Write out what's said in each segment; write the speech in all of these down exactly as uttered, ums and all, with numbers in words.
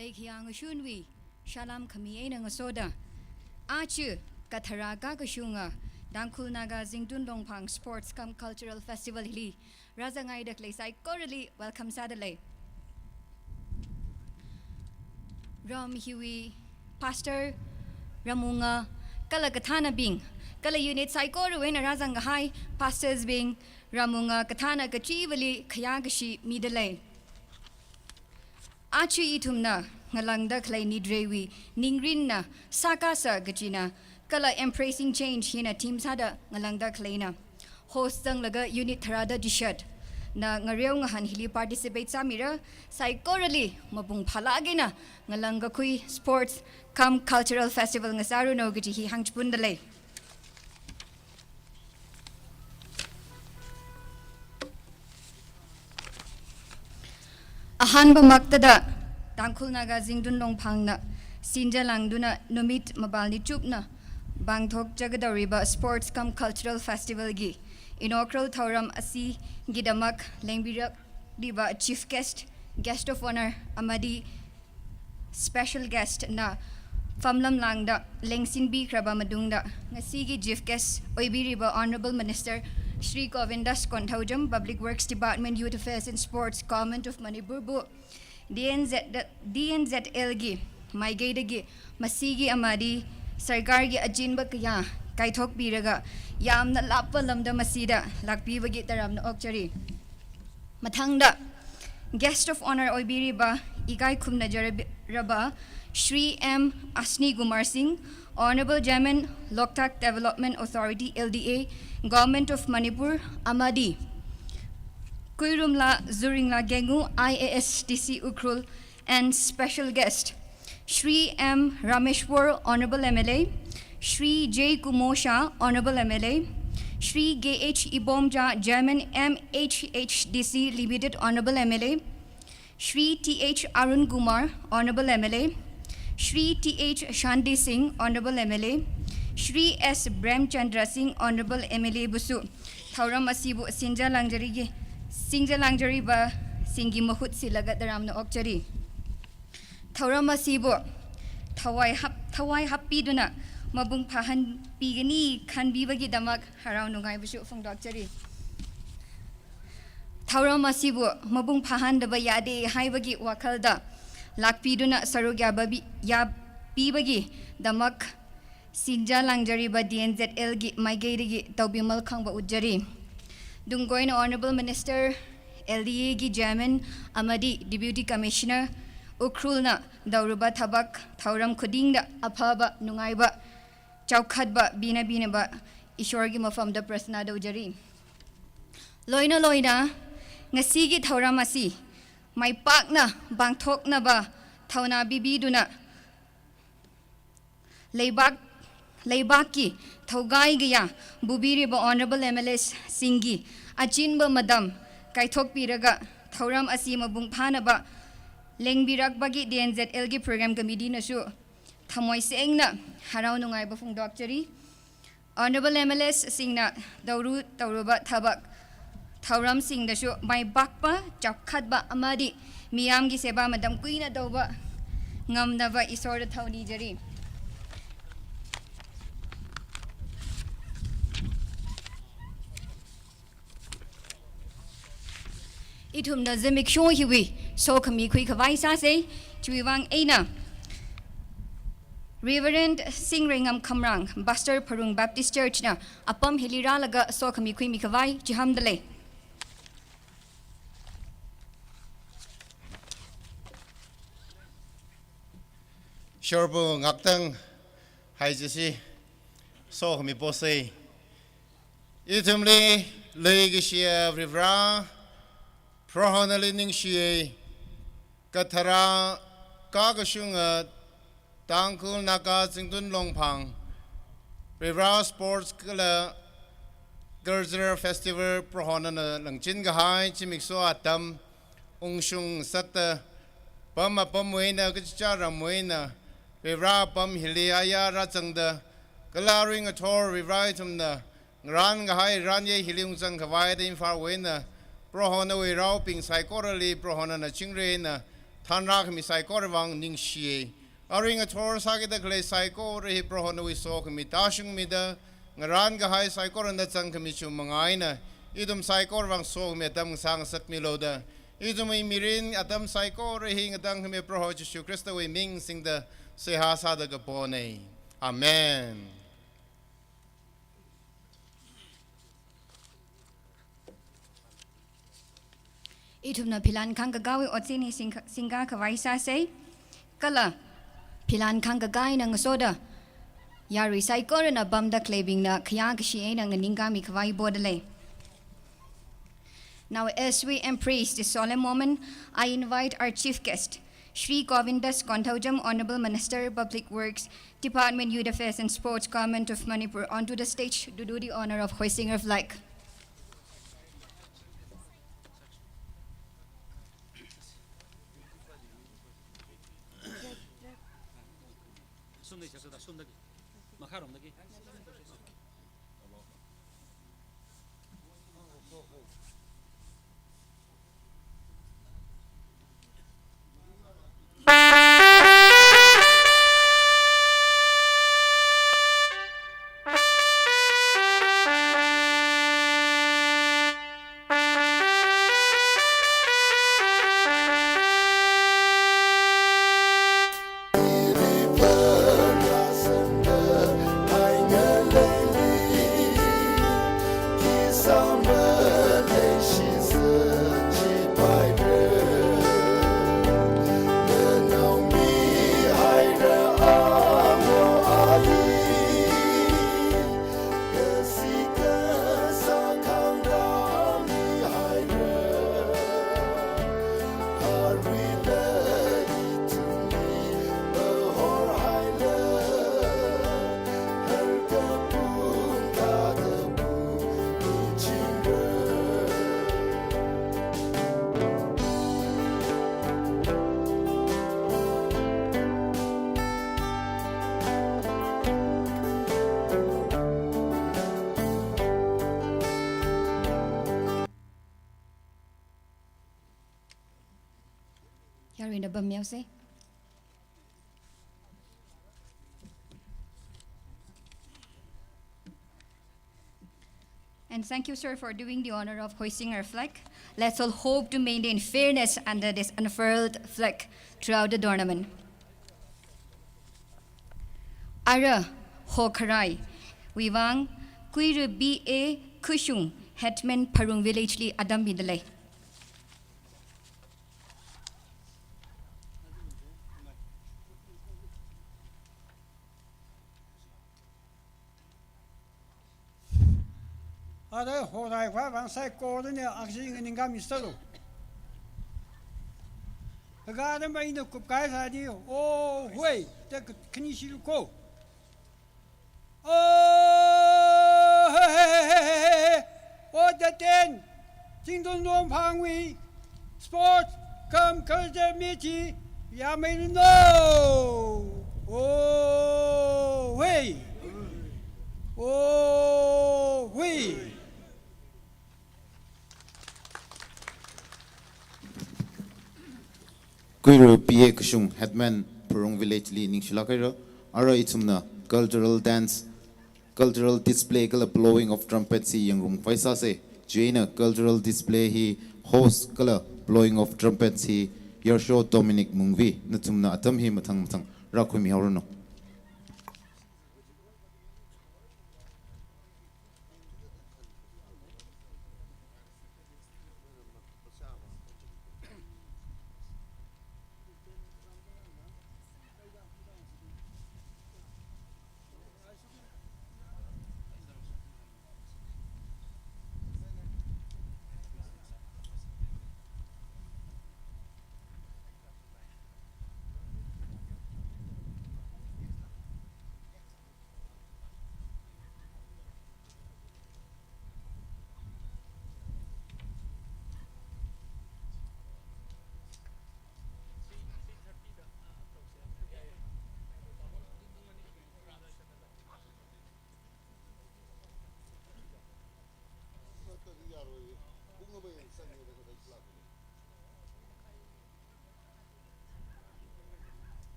Leikhiya ngashunwui salam khami eina ngasoda, aja kathara kakashunga Tangkhul Naga Zingtun Longphang Sports cum Cultural Festival hili rāzanghaida khalei saikorali welcome sādalei. Ram hiwui pastor, ramwunga kala kathānabing, kala unit saikorawui eina rāzangkahai pastors bing, ramwunga kathāna kachivali khayākashi midalei. Aja ithumna ngalāngda khalei nidreiwui ningrinna sākasā kachina, kala embracing change hina theme sāda ngalāngda khaleina. Host zanglaga unit tharāda tishatna ngareo ngahān hili participate sāmira, saikorali mapung phālāk eina ngalāng kakhui sports cum cultural festival ngasāranu kaji hi hāngchipundalei. Ahānba maktada, Tangkhul Naga Zingtun Longphangna sinja lāngduna numit mapalni chupna pāngthok chakadaoriba Sports cum Cultural Festival gi inaugural thauram asigidamak lengbirakliba Chief Guest, Guest of Honour amadi Special Guest na famlam lāngda lengsinbikharaba matungda, ngasigi Chief Guest oibiriba Honourable Minister Shri Govindas Konthoujam, Public Works Department, Youth Affairs and Sports, Government of Manipur bu D N Z, D N Z L gi maikeidagi masigi amadi sarkargi achinba kayā kaithokpiraga yamna lappa lamda masida lakpibagi taramna okchari. Mathangda, Guest of Honour oibiriba ikai khumna jarab-, raba Shri M Ashni Kumar Singh, Honourable Chairman, Loktak Development Authority, L D A, Government of Manipur, amadi Kuirumla Zuringla Gengu, I A S, D C Ukhrul, and special guest, Shri M Rameshwar, Honourable M L A, Shri J Kumo Shah, Honourable M L A, Shri K H Ibomcha, Chairman, M H H D C Limited, Honourable M L A, Shri T H Arun Kumar, Honourable M L A, Shri T H Shanti Singh, Honourable M L A, Shri S Premchandra Singh, Honourable M L A busu thauram asibu sinja lāngjarigi, sinja lāngjariba singgi mahut silaga taramna okchari. Thauram asibu thawai hap-, thawai hapbiduna mapung phāhānbigani khanbibagidamak harau nungaibusu phongdokchari. Thauram asibu mapung phāhāndaba yāde haibagi wakhalda lakpiduna saruk yababi-, yapibagidamak sinja lāngjariba D N Z L gi maikeidagi taopimal khangba utjari. Tungkoina Honourable Minister, L D A gi Chairman amadi Deputy Commissioner Ukhrulna taoruba thabak thauram khudingda aphaba, nungaiba, chaokhatba, bina binaba Ishwargi mafamda prarthana taojari. Loina loina, ngasigi thauram asi maipakna pāngthoknaba thauna pibiduna, leibak, leibakki thogai kayā pubiriba Honourable M L As singgi achinba matam kaithokpiraga thauram asi mapung phānaba lengbirakpagi D N Z L gi Program Committee nasu thamoi sengna harau nungaiba phongdokchari. Honourable M L As singna taoru, taoruba thabak thauram singdasu maipakpa, chaokhatba amadi miyamgi seba matam kuina taoba ngamnaba Ishwarda thao nijari. Ithumna zimiksho hiwui sokhami khuikhavai sāsei. Chiwuivang eina Reverend Singreingam Khamrang, Pastor Pharung Baptist Church na apam hili rālaga sokhami khuimikhavai chihamdalei. Ishwarbu ngaktang haijasi, sokhami posei. Ithumli leikashiya Varivara, Prohonali ningshiya, kathara kakashunga Tangkhul Naga Zingtun Longphang Varivara Sports kala Cultural Festival Prohonana langchin kahai zimiksho atam ungshung sakta, pam apamwui eina, kachichā ramwui eina, Varivara apam hili ayā rāzangda, kala aring athor Varivara ithumna ngarān kahai ranye hili ungzang khavai da Imphalwui eina Prohonawui raobing saikorali Prohonana chingri eina thanrākhami saikorawui vang ningshiya. Arui ngathor sākida khalei saikora hi Proho nawui sokhami tāshungmida, ngarānkahai saikora nana zangkhami chungmang eina, ithum saikorawui vang sokhami atam ngasā ngasakmilu da, ithumwui mirin atam saikora hi ngatangkhami Proho Jishu Khristawui ming singda seihā sāda kapona. Amen. Ithumna philan khangkakāwui otsin hi singkha-, singkakhavai sāsa. Kala philan khangkakā eina ngasoda yarui saikorana pamda khaleibingna khayākashi eina nganingkāmi khavai podalei. Now, as we embrace this solemn moment, I invite our chief guest, Shri Govindas Konthoujam, Honorable Minister, Public Works Department, Youth Affairs and Sports, Government of Manipur, onto the stage to do the honor of hoisting her flag. Yaruina pammihaosa. And thank you, sir, for doing the honor of hoisting our flag. Let's all hope to maintain fairness under this unfurled flag throughout the tournament. Ara hokharaiwui vang Kuiru B A Khushung, Headman, Pharung Village li atam midalei. Ara horaiwui vang saikorana aksing ningkā mistalu. Hagada maina kupkahai sādi, o hui, da khani shilu ko. O, he, he. O, the ten. Zingtun Longphangwui Sports cum Culture Meet chi yāmeilu no. O, hui. O, hui. Kuiru P A Khushung, Headman, Pharung Village li ningshilāk haira. Ara ithumna cultural dance, cultural display kala blowing of trumpets hi yangrumkhavai sāsa. Chieina cultural display hi host kala blowing of trumpets hi Yarsho Dominic Mungvi, nathumna atam hi mathang mathang rākhuimihaoranu.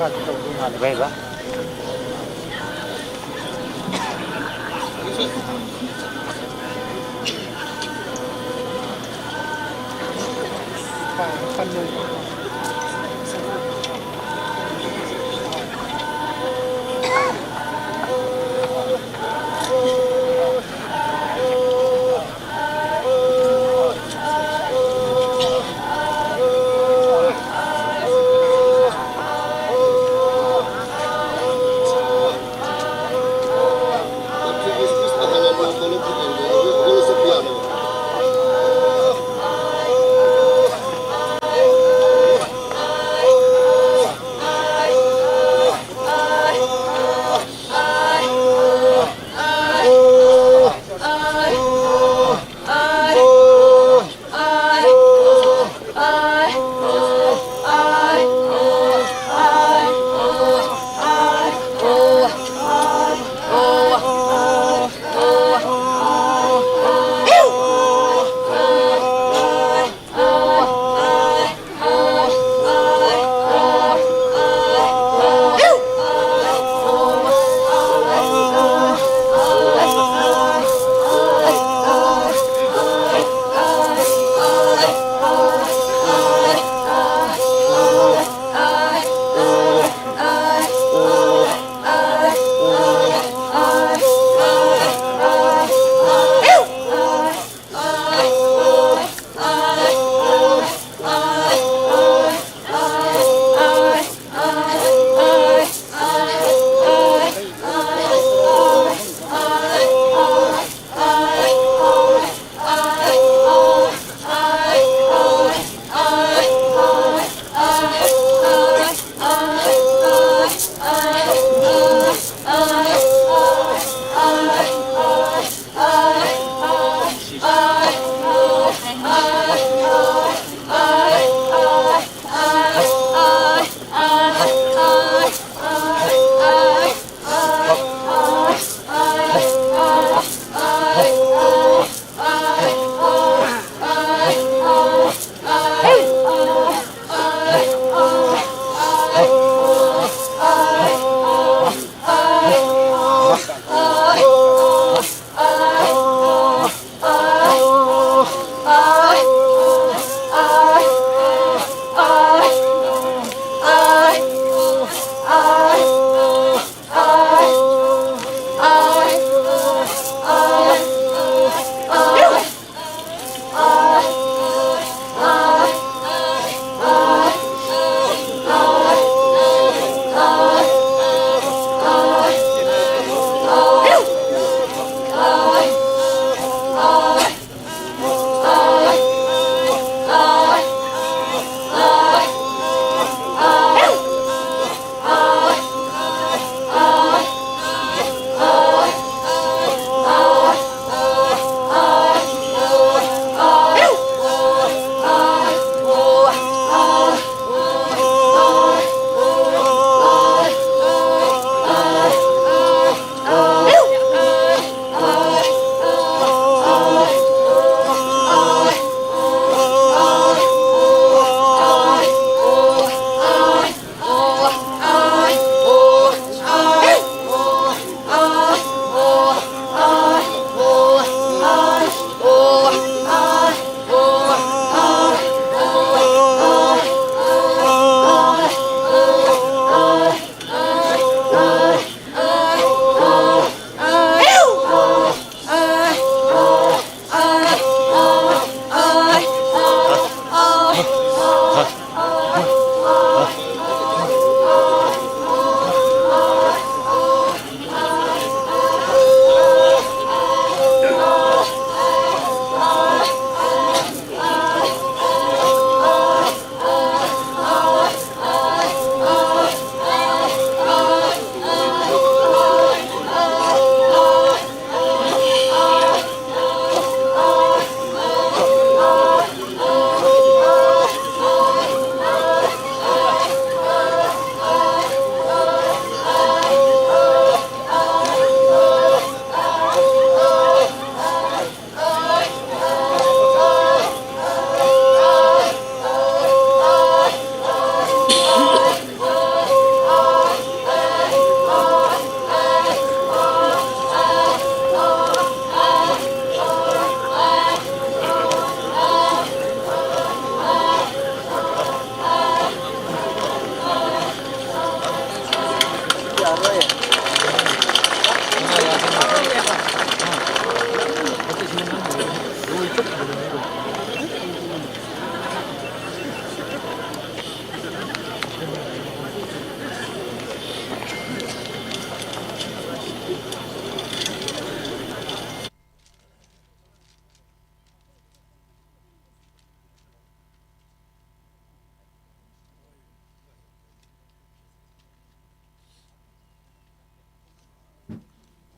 Bye bye.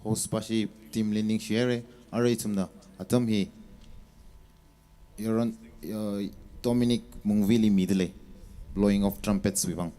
Host pashi team li ningshi haira, arui ithumna atam hi Yaron, uh, Dominic Mungvili midalei, blowing of trumpets wui vang.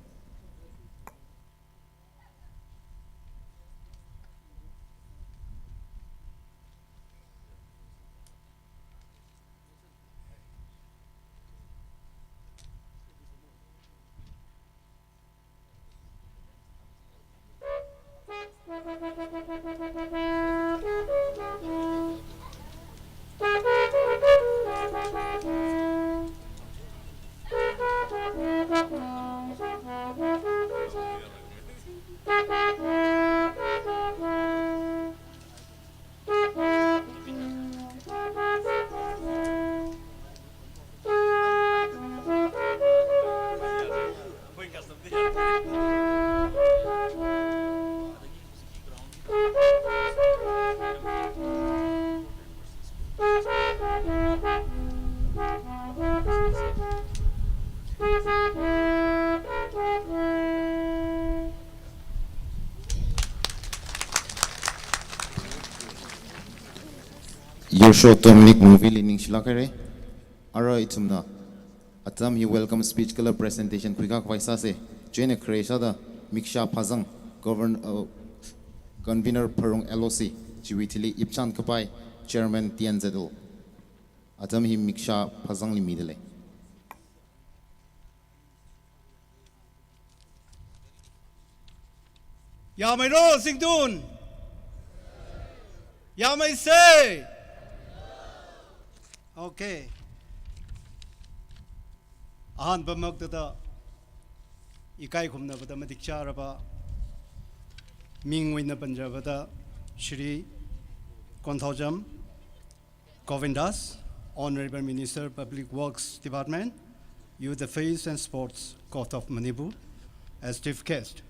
Yusho Dominic Mungvili ningshilāk haira. Arui ithumna atam hi welcome speech kala presentation khuikhavai sāsa. Chieina khare sāda Miksha Phazang, Govern-, uh, Convener Pharong L O C, chiwui thili ipchan kapai Chairman T N Z L. Atam hi Miksha Phazangli midalei. Yāmeiro, Zingtun? Yāmeisa? Okay. Ahanbamaktada ikai khumnabada matikchāraba, mingwui eina panjabada Shri Konthoujam Govindas, Honorable Minister, Public Works Department, Youth Affairs and Sports, Govt of Manipur, as chief guest.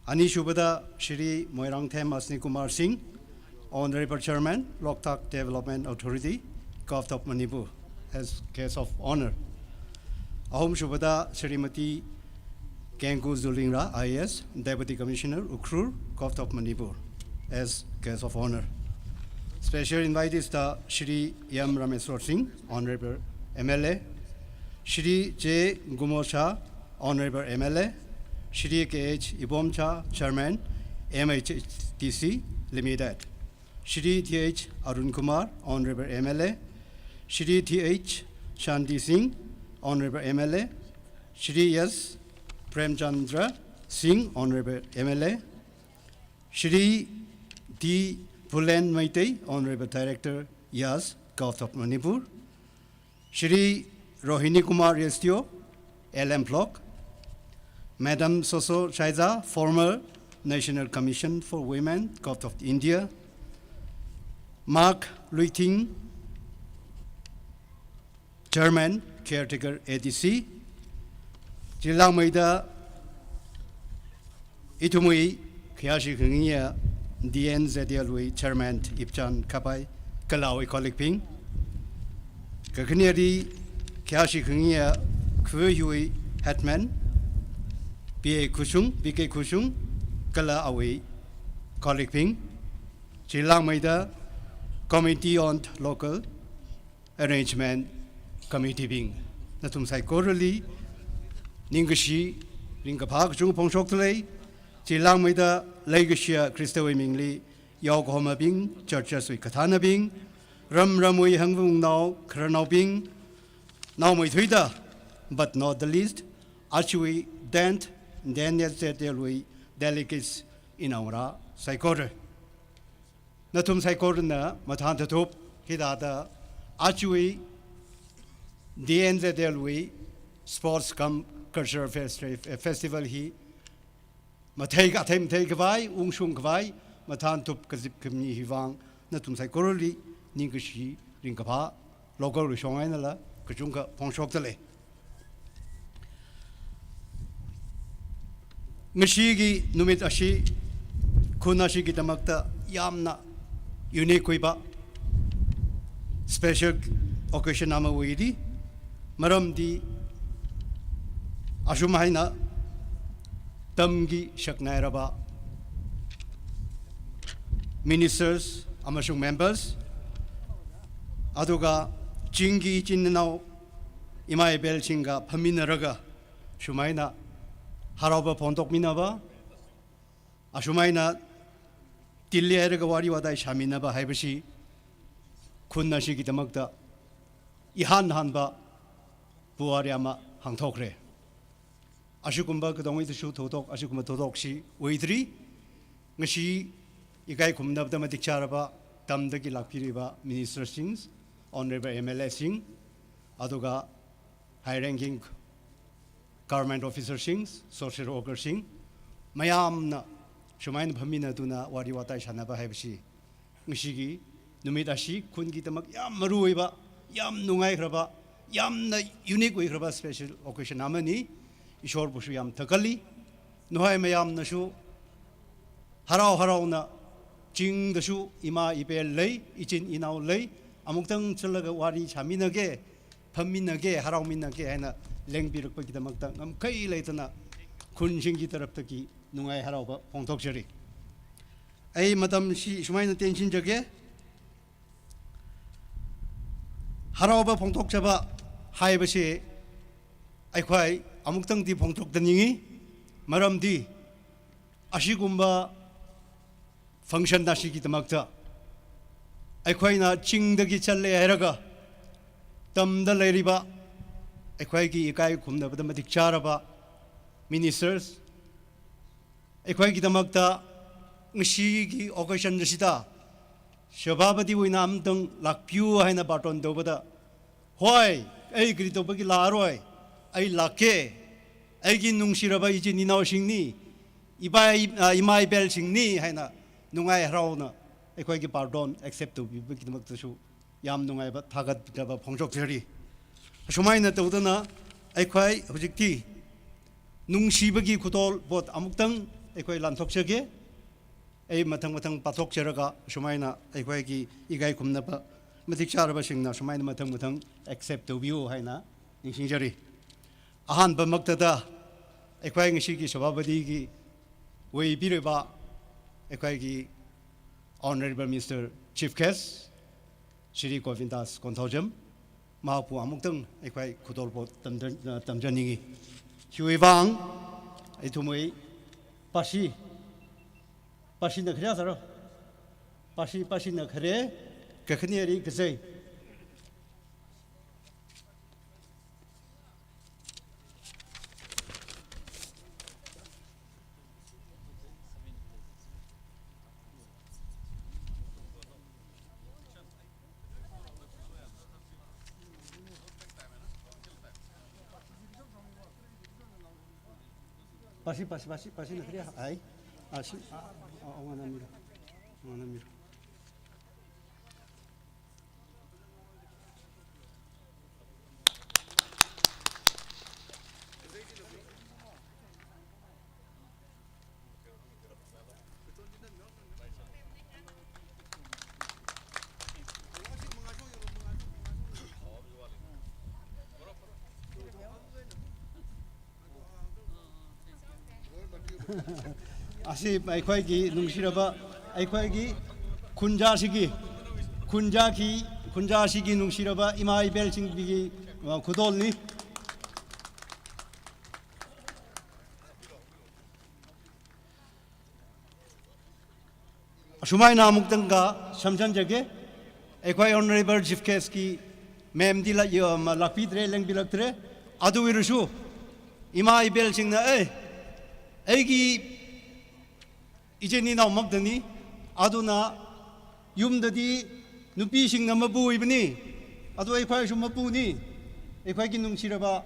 Anishubada Shri Moirangthem Ashwini Kumar Singh, Honorable Chairman, Loktak Development Authority, Govt of Manipur, as guest of honor. Ahumshubada Shrimati Kengku Zulingra, I A S, Deputy Commissioner, Ukhrul, Govt of Manipur, as guest of honor. Special invitees ta Shri M Rameshwar Singh, Honorable M L A, Shri J Gumo Shah, Honorable M L A, Shri K H Ibomcha, Chairman, M H H D C Limited, Shri T H Arun Kumar, Honorable M L A, Shri T H Shanti Singh, Honorable M L A, Shri S Premchandra Singh, Honorable M L A, Shri D Phulen Meitei, Honorable Director, Yas, Govt of Manipur, Shri Rohini Kumar Restio, L M Block, Madam Soso Shaiza, former National Commission for Women, Govt of India, Mark Luithing, Chairman, Caretaker A D C, chilāngmeida ithumwui khayāshi khangayi D N Z L wui Chairman ipchan kapai kala awui colleague bing. Kakhaneli khayāshi khangayi khuiwui Headman, P A Khushung, P K Khushung, kala awui colleague bing. Chilāngmeida Committee on Local Arrangement Committee bing, nathum saikorali ningkashi ringkaphā kachung phongshokdalei. Chilāngmeida leikashiya Khristawui mingli yaokahomabing, churches wui kathānabing, ram ramwui hangvungnao khararnaobing, naomeithuida, but not the least, ajawui tenth D N Z L wui delegates inaongarā saikora. Nathum saikorana mathān tathup hithāda ajawui D N Z L wui Sports cum Cultural Festi-, Festival hi mathei kathei matheikhavai, ungshungkhavai, mathān thup kazip khami hiwui vang nathum saikorali ningkashi ringkaphā local wui shong einala kachungkha phongshokdalei. Ngashiki numit ashi, khun ashikidamākta yāmna unique khuipa special occasion amawui di, maramdi ashum haina tamki shaknairaba ministers amashung members, aduga chingki ichin inao ima ipelsingga phaminaraga shumaina haraoba phongthokminaba, ashumaina tili hailaga wari watai shāminaba haibashi khun ashikidakta ihān hānba puwari ama hāngthokra. Ashikumba katonga ithāshu thotok, ashikumba thotok shi oidri, ngashi ikai khumnabda matikchāraba, tamdagi lakpiriba minister sing, honorable M L A sing, aduga high ranking government officer sing, social worker sing, mayamna shumaina phaminatuna wari watai shānaba haibashi ngashiki numit ashi khunkidakta yam maruiba, yam nungaikharaba, yamna unique oikharaba special occasion amani. Ishorbusu yam thakali, nahai mayamnasu harao haraona chingdasu ima ipel lei, ichin inao lei, amuktang chalaga wari shāminage, phaminage, haraominage haina lengpirakpakidakta ngamkhai leitana khunshingki taraptaki nungai haraoba phongthokchari. Ai matam shi shumaina tension jage. Haraoba phongthokchaba haibashi aikhoi amuktangdi phongthokda ningi, maramdi ashikumba function ashikidakta aikhoina chingdagi chatle hailaga tamda leiriba, aikhoiki ikai khumnabda matikchāraba ministers, aikhoikidakta ngashiki occasion ashida Sabhapatiwui namdang lakpiu haina baton dobada, hoi, ai kritobaki laroi, ai lake, aiki nungshiraba ichin inaoshingni, ipai, ah, ima ipelsingni haina nungai haraona aikhoiki baton accept tobibakidaktasu yam nungaiba thakat kaba phongthokchari. Shumaina todana aikhoi hujikti nungshibagi khutol pot amuktang aikhoi lanthokchage. Ai mathang mathang pathokcharaga shumaina aikhoiki ikai khumnaba matikchārabashingna shumaina mathang mathang accept tobiu haina ningshingchari. Ahānba maktada aikhoi ngashiki Sabhapatiki oipireba aikhoiki Honorable Minister Chief Guest Shri Govindas Konthoujam, mapu amuktang aikhoi khutol pot tamjan, tamjanningi. Hiwui vang ithumwui pashi, pashina khare sāra. Pashi, pashina khare, kakhaneli kazei. Pashi, pashi, pashi, pashina khare, ai. Ashi, a, a, a, wana mira. Wana mira. Ashi, aikhoiki nungshiraba, aikhoiki khunjāshiki, khunjāki, khunjāshiki nungshiraba ima ipelsingbingwui, uh, khutolni. Shumaina amuktangkha shamshan jage, aikhoi Honorable Chief Guest ki ma'am di la, yo, ma, lakpidalei, lengpilakdalei, aruirusu, ima ipelsingna, eh, aiki ichin inao makdani, aduna yumdadi nupishingna mapuibani, adu aikhoisu mapuni, aikhoiki nungshiraba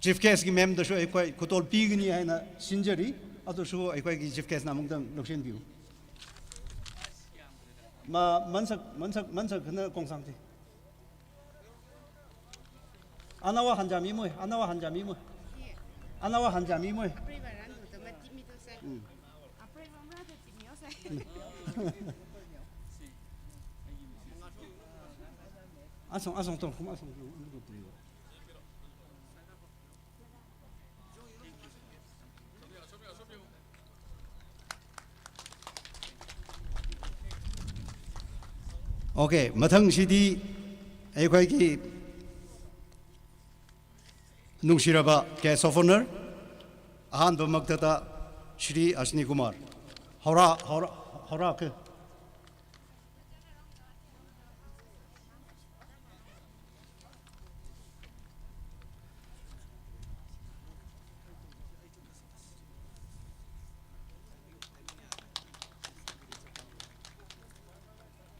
Chief Guest ki ma'am dasu aikhoi khutol pikani haina singchari, adusu aikhoiki Chief Guest na amuktang lokshin biu. Ma, mansak, mansak, mansak khana kongsangti. Anawa hanjamimoi, anawa hanjamimoi. Anawa hanjamimoi. Mm. Asong, asong tong, kum asong tong. Okay, mathangshidi ꯑꯩꯈꯣꯏꯒꯤ ꯅꯨꯡꯁꯤꯔꯕ guest of honour, ꯑꯍꯥꯟꯕꯃꯛꯇꯗ ꯁ꯭ꯔꯤ ꯑꯁꯅꯤ ꯀꯨꯃꯥꯔ꯫ ꯍꯧꯔ-, ꯍꯧꯔ-, ꯍꯧꯔꯛꯀꯦ꯫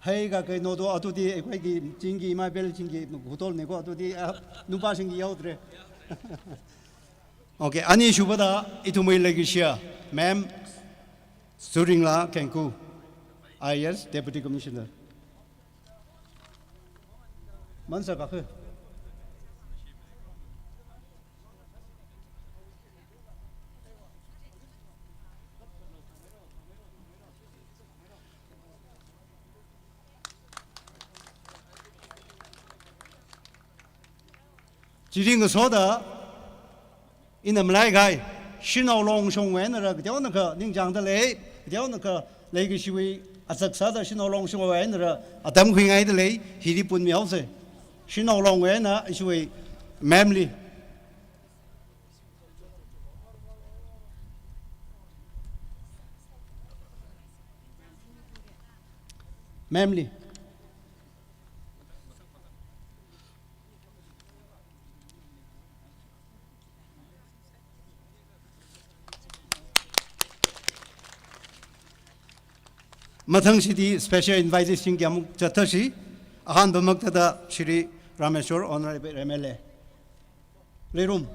ꯍꯩꯒ ꯀꯩꯅꯣꯗꯣ ꯑꯗꯨꯗꯤ ꯑꯩꯈꯣꯏꯒꯤ ꯆꯤꯡꯒꯤ ꯏꯃꯥ ꯏꯕꯦꯜꯁꯤꯡꯒꯤ ꯈꯨꯗꯣꯜꯅꯤꯀꯣ, ꯑꯗꯨꯗꯤ, ꯑ, ꯅꯨꯄꯥꯁꯤꯡꯒꯤ ꯌꯥꯎꯗ꯭ꯔꯦ꯫ Okay, ꯑꯅꯤꯁꯨꯕꯗ ꯏꯊꯨꯝ ꯃꯩ ꯂꯩꯒꯤꯁꯤꯌꯥ, Ma'am ꯁꯨꯔꯤꯡꯂꯥ ꯀꯦꯡꯀꯨ, I A S Deputy Commissioner꯫ ꯃꯟꯁꯥ ꯀꯥꯈꯦ꯫ Chiri ngasoda, ina malai gai, shanao longshongwui einara, kateonakha ningchāngda lei, kateonakha leikashiwui azak sāda shanao longshongwui einara, atam khuingaida lei, hili punmihaosa. Shanao longwui eina ishiwui ma'am li. Ma'am li. ꯃꯊꯪꯁꯤꯗꯤ special invitees ꯁꯤꯡꯒꯤ ꯑꯃꯨꯛ ꯆꯠꯊꯁꯤ꯫ ꯑꯍꯥꯟꯕꯃꯛꯇꯗ ꯁ꯭ꯔꯤ Rameshwor, Honourable M L A, ꯂꯩꯔꯨꯝ꯫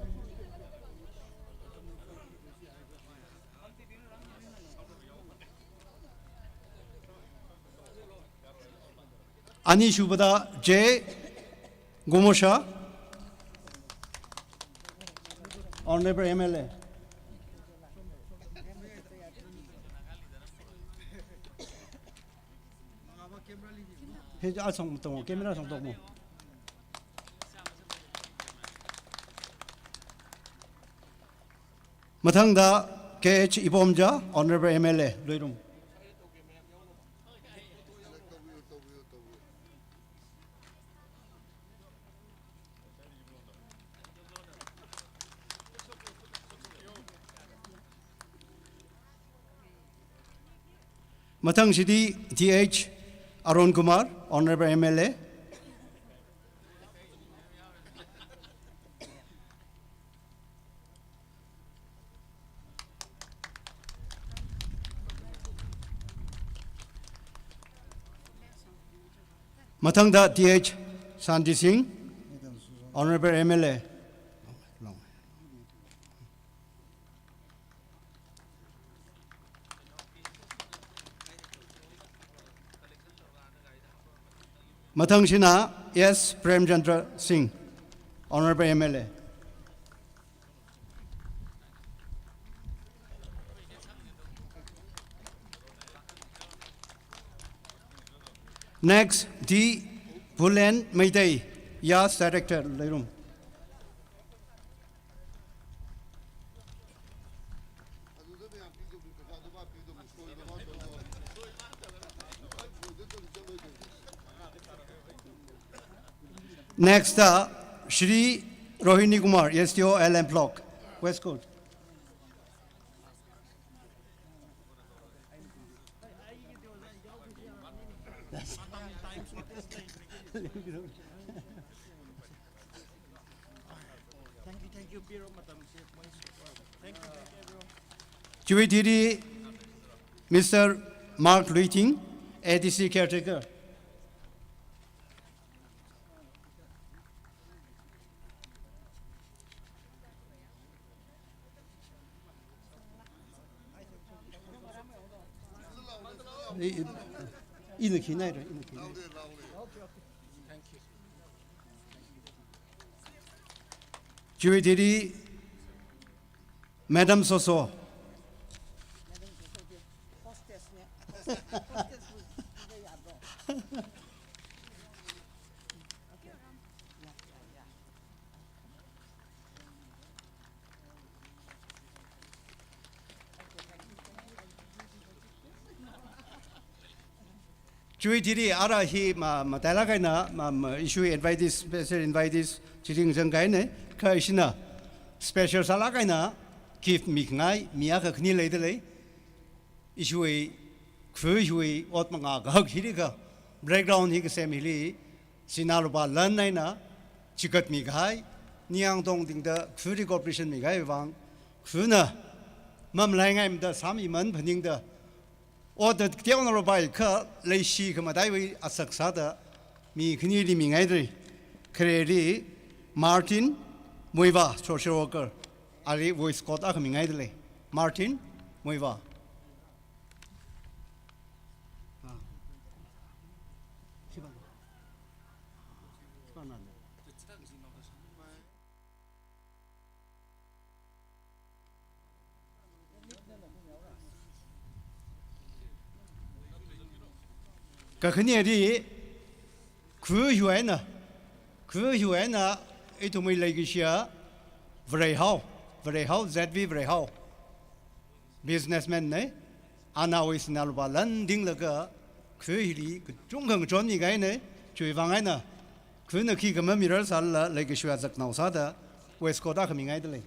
ꯑꯅꯤꯁꯨꯕꯗ J ꯒꯣꯃꯣꯁꯥ, Honourable M L A꯫ ꯍꯦ, ꯑꯁꯣꯝ ꯇꯣꯡꯉꯣ, camera ꯑꯁꯣꯝ ꯇꯣꯡꯉꯣ꯫ ꯃꯊꯪꯗ K H ꯏꯕꯣꯝꯖꯥ, Honourable M L A, ꯂꯣꯏꯔꯨꯝ꯫ ꯃꯊꯪꯁꯤꯗꯤ T H Arun Kumar, Honourable M L A꯫ ꯃꯊꯪꯗ T H ꯁꯥꯟꯇꯤ ꯁꯤꯡ, Honourable M L A꯫ ꯃꯊꯪꯁꯤꯅ S ꯄ꯭ꯔꯦꯝꯆꯟꯗ꯭ꯔ ꯁꯤꯡ, Honourable M L A꯫ Next, D Bullen Meitei, YAS Director, ꯂꯩꯔꯨꯝ꯫ Next, uh, ꯁ꯭ꯔꯤ ꯔꯣꯍꯤꯅꯤ Kumar, S D O L M Block, West Coast꯫ Thank you, thank you, Biro, madam, thank you, thank you, everyone. Chiwui thili Mister Mark Luiting, A D C caretaker. I, i, ina khi nai ra, ina khi nai. Chiwui thili Madam Soso. Chiwui thili ara hi ma, matailāk eina, ma, ma, ishiwui invitees, special invitees, chili ngazang kahaina, kha ishina special sālāk eina gift mikhangai mi akha khani leidalei. Ishiwui, kha ishiwui ot mangā kahak hili kha, background hi kasem hili, sinā lupā lan eina chigatmi kahai, ningyāng tongtingda khali cooperation mikahai vang, khana mamalaingaimada sāmiman phaningda, ot da teongarok pai kha leishi khamataiwui asak sāda mi khanili mingaidalei. Khareli Martin Muivah, social worker, ali waistcoat akha mingaidalei. Martin Muivah. Kakhaneli, kha hiwui eina, kha hiwui eina, ithumwui leikashiya Vareihao, Vareihao, Z V Vareihao, businessman na, anawui sinā lupā lan dinglaga, kha hili kachungkha ngachonmi kahaina, chiwui vang eina, khana khikha mamirar sālala, leikashiya zaknao sāda, waistcoat akha mingaidalei.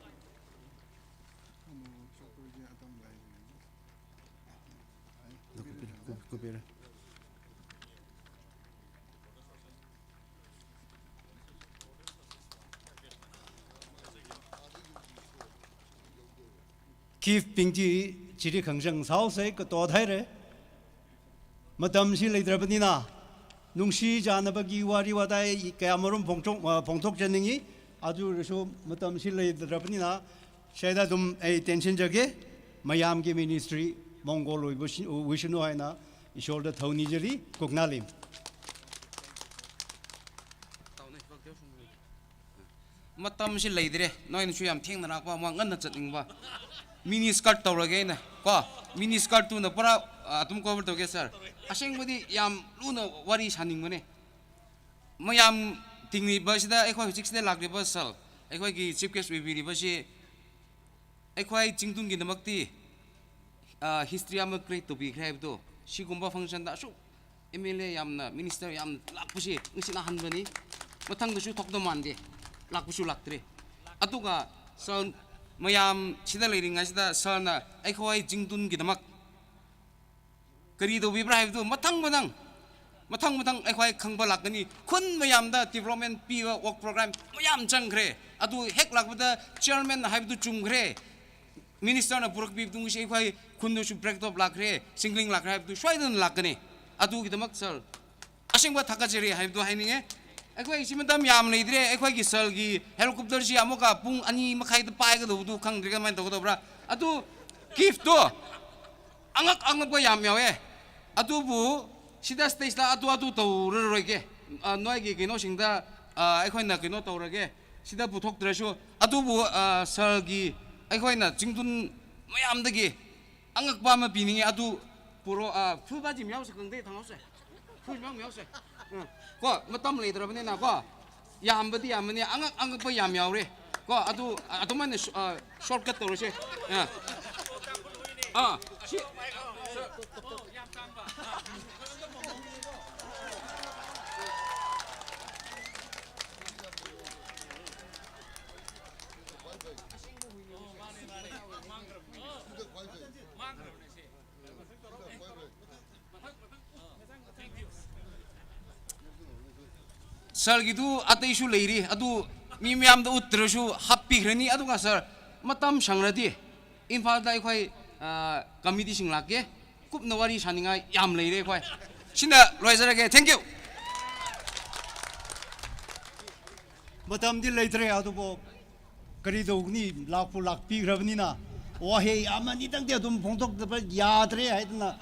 Gift bing chi chili khangshang sāhaosei, katot haira. Matamshi leidalei panina, nungshi chānabagi wari watai kayāmarum phongthok, ah, phongthokchanningi, aja oirshu matamshi leidalei panina, shaida athum attention chāke, mayamwui ministry, Mongol wui vision, vision eina, Ishwarda thauni chili, kuknalim. Matamshi leidalei, noina shu yam thengna lākpa, ma nganna zatningpa. Mini skirt tawragena, ko, mini skirt tuna pura, ah, athum cover tawge sir. Asengpadi yamluna wari sāningmane. Mayam tingli ba shida, eikhoi six day lākli ba sir. Eikhoi ki chief guest wui bili ba shi, eikhoi Chingtungki namakti, ah, history ama create tobikhala haibdo. Shigumba function da shuk M L A yamna, minister yamna lākpashi, ngasina hanbani. Mathangda shu thokda mande. Lākpashu lāktre. Athukha, sir, mayam shida leiringa shida, sir na, eikhoi Chingtungki namak. Kari tobibra haibdo, mathang mathang. Mathang mathang, eikhoi khangba lākani. Khun mayamda development piwa work program, mayam changkhre. Aja hek lākpada chairman haibdo chungkhre. Minister na purak bibdung shi eikhoi khundu shu break top lākre, singling lākre, haibdo shwaidun lākane. Athukida mak sir. Asengpa thakachari haibdo haininge. Eikhoi shi matam yam leidalei, eikhoi ki sir ki helicopter shi amuka pung ani makhaida paikadobdo khangdalei kamaina tokadobra. Aja gift do. Angak angakpa yam yaowe. Ajabu, shida stage la aja aja tawraroi ke. Ah, noiki kino shingda, ah, eikhoina kino tawrage. Shida puthokdalei shu. Ajabu, ah, sir ki, eikhoina Chingtung mayamdagi. Angakpa mapininge aja puro, ah, full ba jim yao sakang de thang yao se. Full yao yao se. Hmm. Ko, matam leidalei panina ko. Yambadi yamane, angak, angakpa yam yaore. Ko, aja, aja mana sh-, ah, shortcut tawrase. Ya. Ah, shi- Sir kitu ateishu leiri, aja mi mayamda utdalei shu happy rani, aja ka sir, matam shangradi, Imphalda eikhoi, ah, committee sing lāke, kupna wari sāningai yam leire eikhoi. Shina loizarage, thank you. Matamdi leidalei ajabu. Kari tongni lākpu lākpikra panina. Wahei amanitangdi athum phongthokdaba yadalei haidana.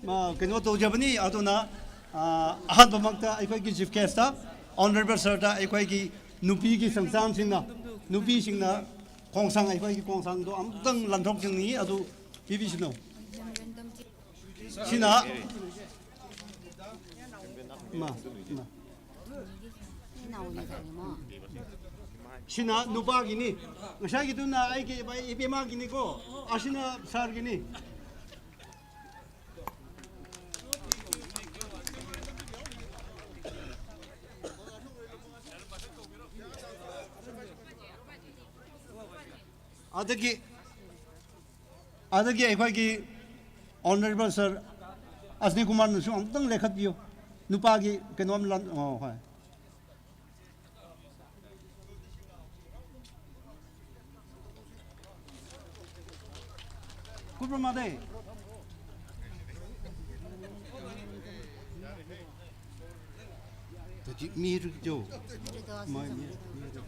Ma, kino tao jabani, aduna, ah, ahanba makta, eikhoiki chief guest ta, honorable sir ta, eikhoiki nupiki sangsan singna, nupi singna, kongsang, eikhoiki kongsang do, amtang lanthok singni, adu, pipi sino. Shina. Ma, ma. Shina nupagini. Ngashaikiduna aike bai ipemagini ko. Ashina sir gini. ꯑꯗꯒꯤ, ꯑꯗꯒꯤ ꯑꯩꯈꯣꯏꯒꯤ Honourable Sir ꯑꯁꯅꯤ ꯀꯨꯃꯥꯔꯅꯁꯨ ꯑꯃꯨꯛꯇꯪ ꯂꯦꯞꯈꯠꯄꯤꯌꯨ꯫ ꯅꯨꯄꯥꯒꯤ ꯀꯩꯅꯣꯝ ꯂꯥꯟ-, ꯑꯣ, ꯍꯣꯏ꯫ ꯀꯨꯞꯔꯃꯥꯗꯦ꯫ ꯇꯖꯤ ꯃꯤ ꯔꯨꯛ ꯖꯣ꯫ ꯃꯥꯏ ꯃꯤ, ꯃꯤ ꯔꯨꯛ꯫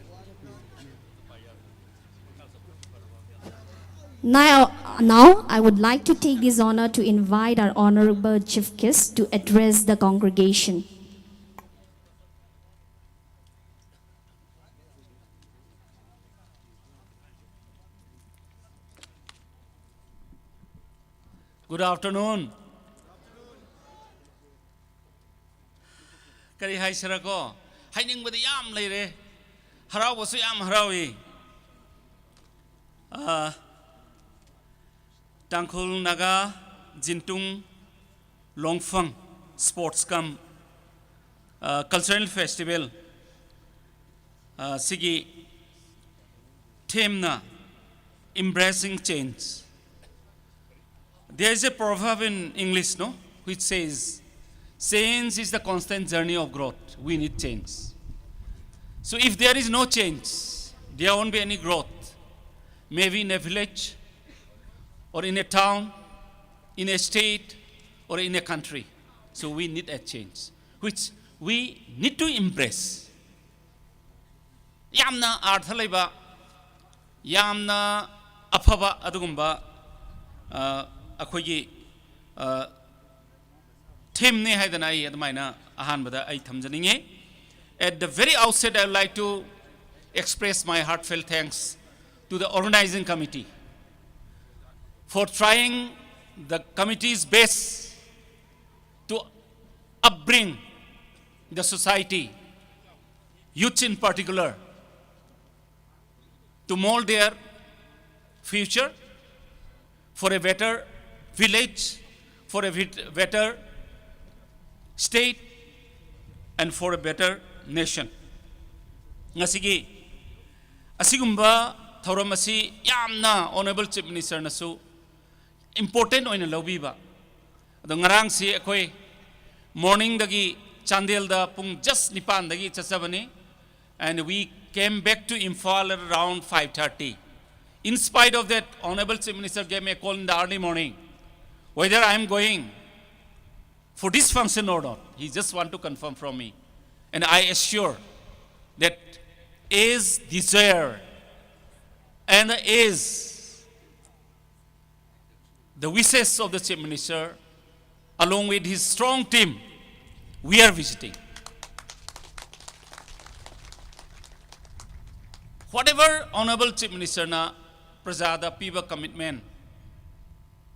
Now, now, I would like to take this honor to invite our Honorable Chief Guest to address the congregation. Good afternoon. Kari haisira ko? Hainingvāda yam leire. Harāvāsu yam harāvai. Ah, Tangkhul Naga Jintung Longfang Sports cum, ah, Cultural Festival, ah, sigi theme na Embracing Change. There is a proverb in English, no, which says, "Change is the constant journey of growth." We need change. So if there is no change, there won't be any growth. Maybe in a village, or in a town, in a state, or in a country. So we need a change, which we need to embrace. ꯌꯥꯝꯅ ꯑꯔꯊ ꯂꯩꯕ, ꯌꯥꯝꯅ ꯑꯐꯕ ꯑꯗꯨꯒꯨꯝꯕ, ꯑ, ꯑꯩꯈꯣꯏꯒꯤ, ꯑ, theme ꯅꯤ ꯍꯥꯏꯗꯅ ꯑꯩ ꯑꯗꯨꯃꯥꯏꯅ ꯑꯍꯥꯟꯕꯗ ꯑꯩ ꯊꯝꯖꯅꯤꯡꯉꯤ꯫ At the very outset, I would like to express my heartfelt thanks to the organizing committee for trying the committee's best to upbring the society, youths in particular, to mold their future for a better village, for a bit-, better state, and for a better nation. Ngasigi, asigumba thauram asi yamna Honourable Chief Minister nasu important ꯑꯣꯏꯅ ꯂꯧꯕꯤꯕ꯫ ꯑꯗꯣ ꯉꯔꯥꯡꯁꯤ ꯑꯩꯈꯣꯏ morning ꯗꯒꯤ ꯆꯥꯟꯗꯦꯜꯗ ꯄꯨꯡ just ꯅꯤꯄꯥꯟ ꯗꯒꯤ ꯆꯠꯆꯕꯅꯤ, and we came back to Imphal at around five thirty. In spite of that, Honourable Chief Minister gave me a call in the early morning, whether I am going for this function or not. He just want to confirm from me. And I assure that his desire and his the wishes of the Chief Minister, along with his strong team, we are visiting. Whatever Honourable Chief Minister na prajada piba commitment,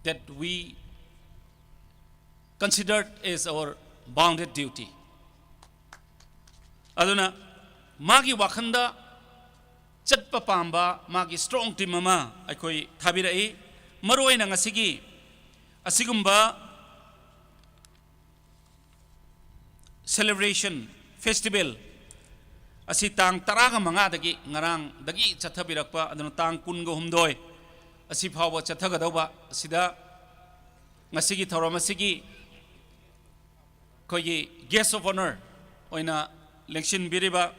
that we considered as our bonded duty. ꯑꯗꯨꯅ ꯃꯥꯒꯤ ꯋꯥꯈꯜꯗ ꯆꯠꯄ ꯄꯥꯝꯕ ꯃꯥꯒꯤ strong team ꯑꯃ ꯑꯩꯈꯣꯏ ꯊꯥꯕꯤꯔꯛꯏ꯫ ꯃꯔꯨꯑꯣꯏꯅ ꯉꯁꯤꯒꯤ ꯑꯁꯤꯒꯨꯝꯕ celebration, festival ꯑꯁꯤ ꯇꯥꯡ ꯇꯔꯥꯒ ꯃꯉꯥꯗꯒꯤ, ꯉꯔꯥꯡꯗꯒꯤ ꯆꯠꯊꯕꯤꯔꯛꯄ, ꯑꯗꯨꯅ ꯇꯥꯡ ꯀꯨꯟꯒ ꯍꯨꯝꯗꯣꯏ ꯑꯁꯤ ꯐꯥꯎꯕ ꯆꯠꯊꯒꯗꯧꯕ ꯑꯁꯤꯗ ꯉꯁꯤꯒꯤ ꯊꯧꯔꯝ ꯑꯁꯤꯒꯤ ꯑꯩꯈꯣꯏꯒꯤ guest of honour ꯑꯣꯏꯅ ꯂꯦꯡꯁꯤꯟꯕꯤꯔꯤꯕ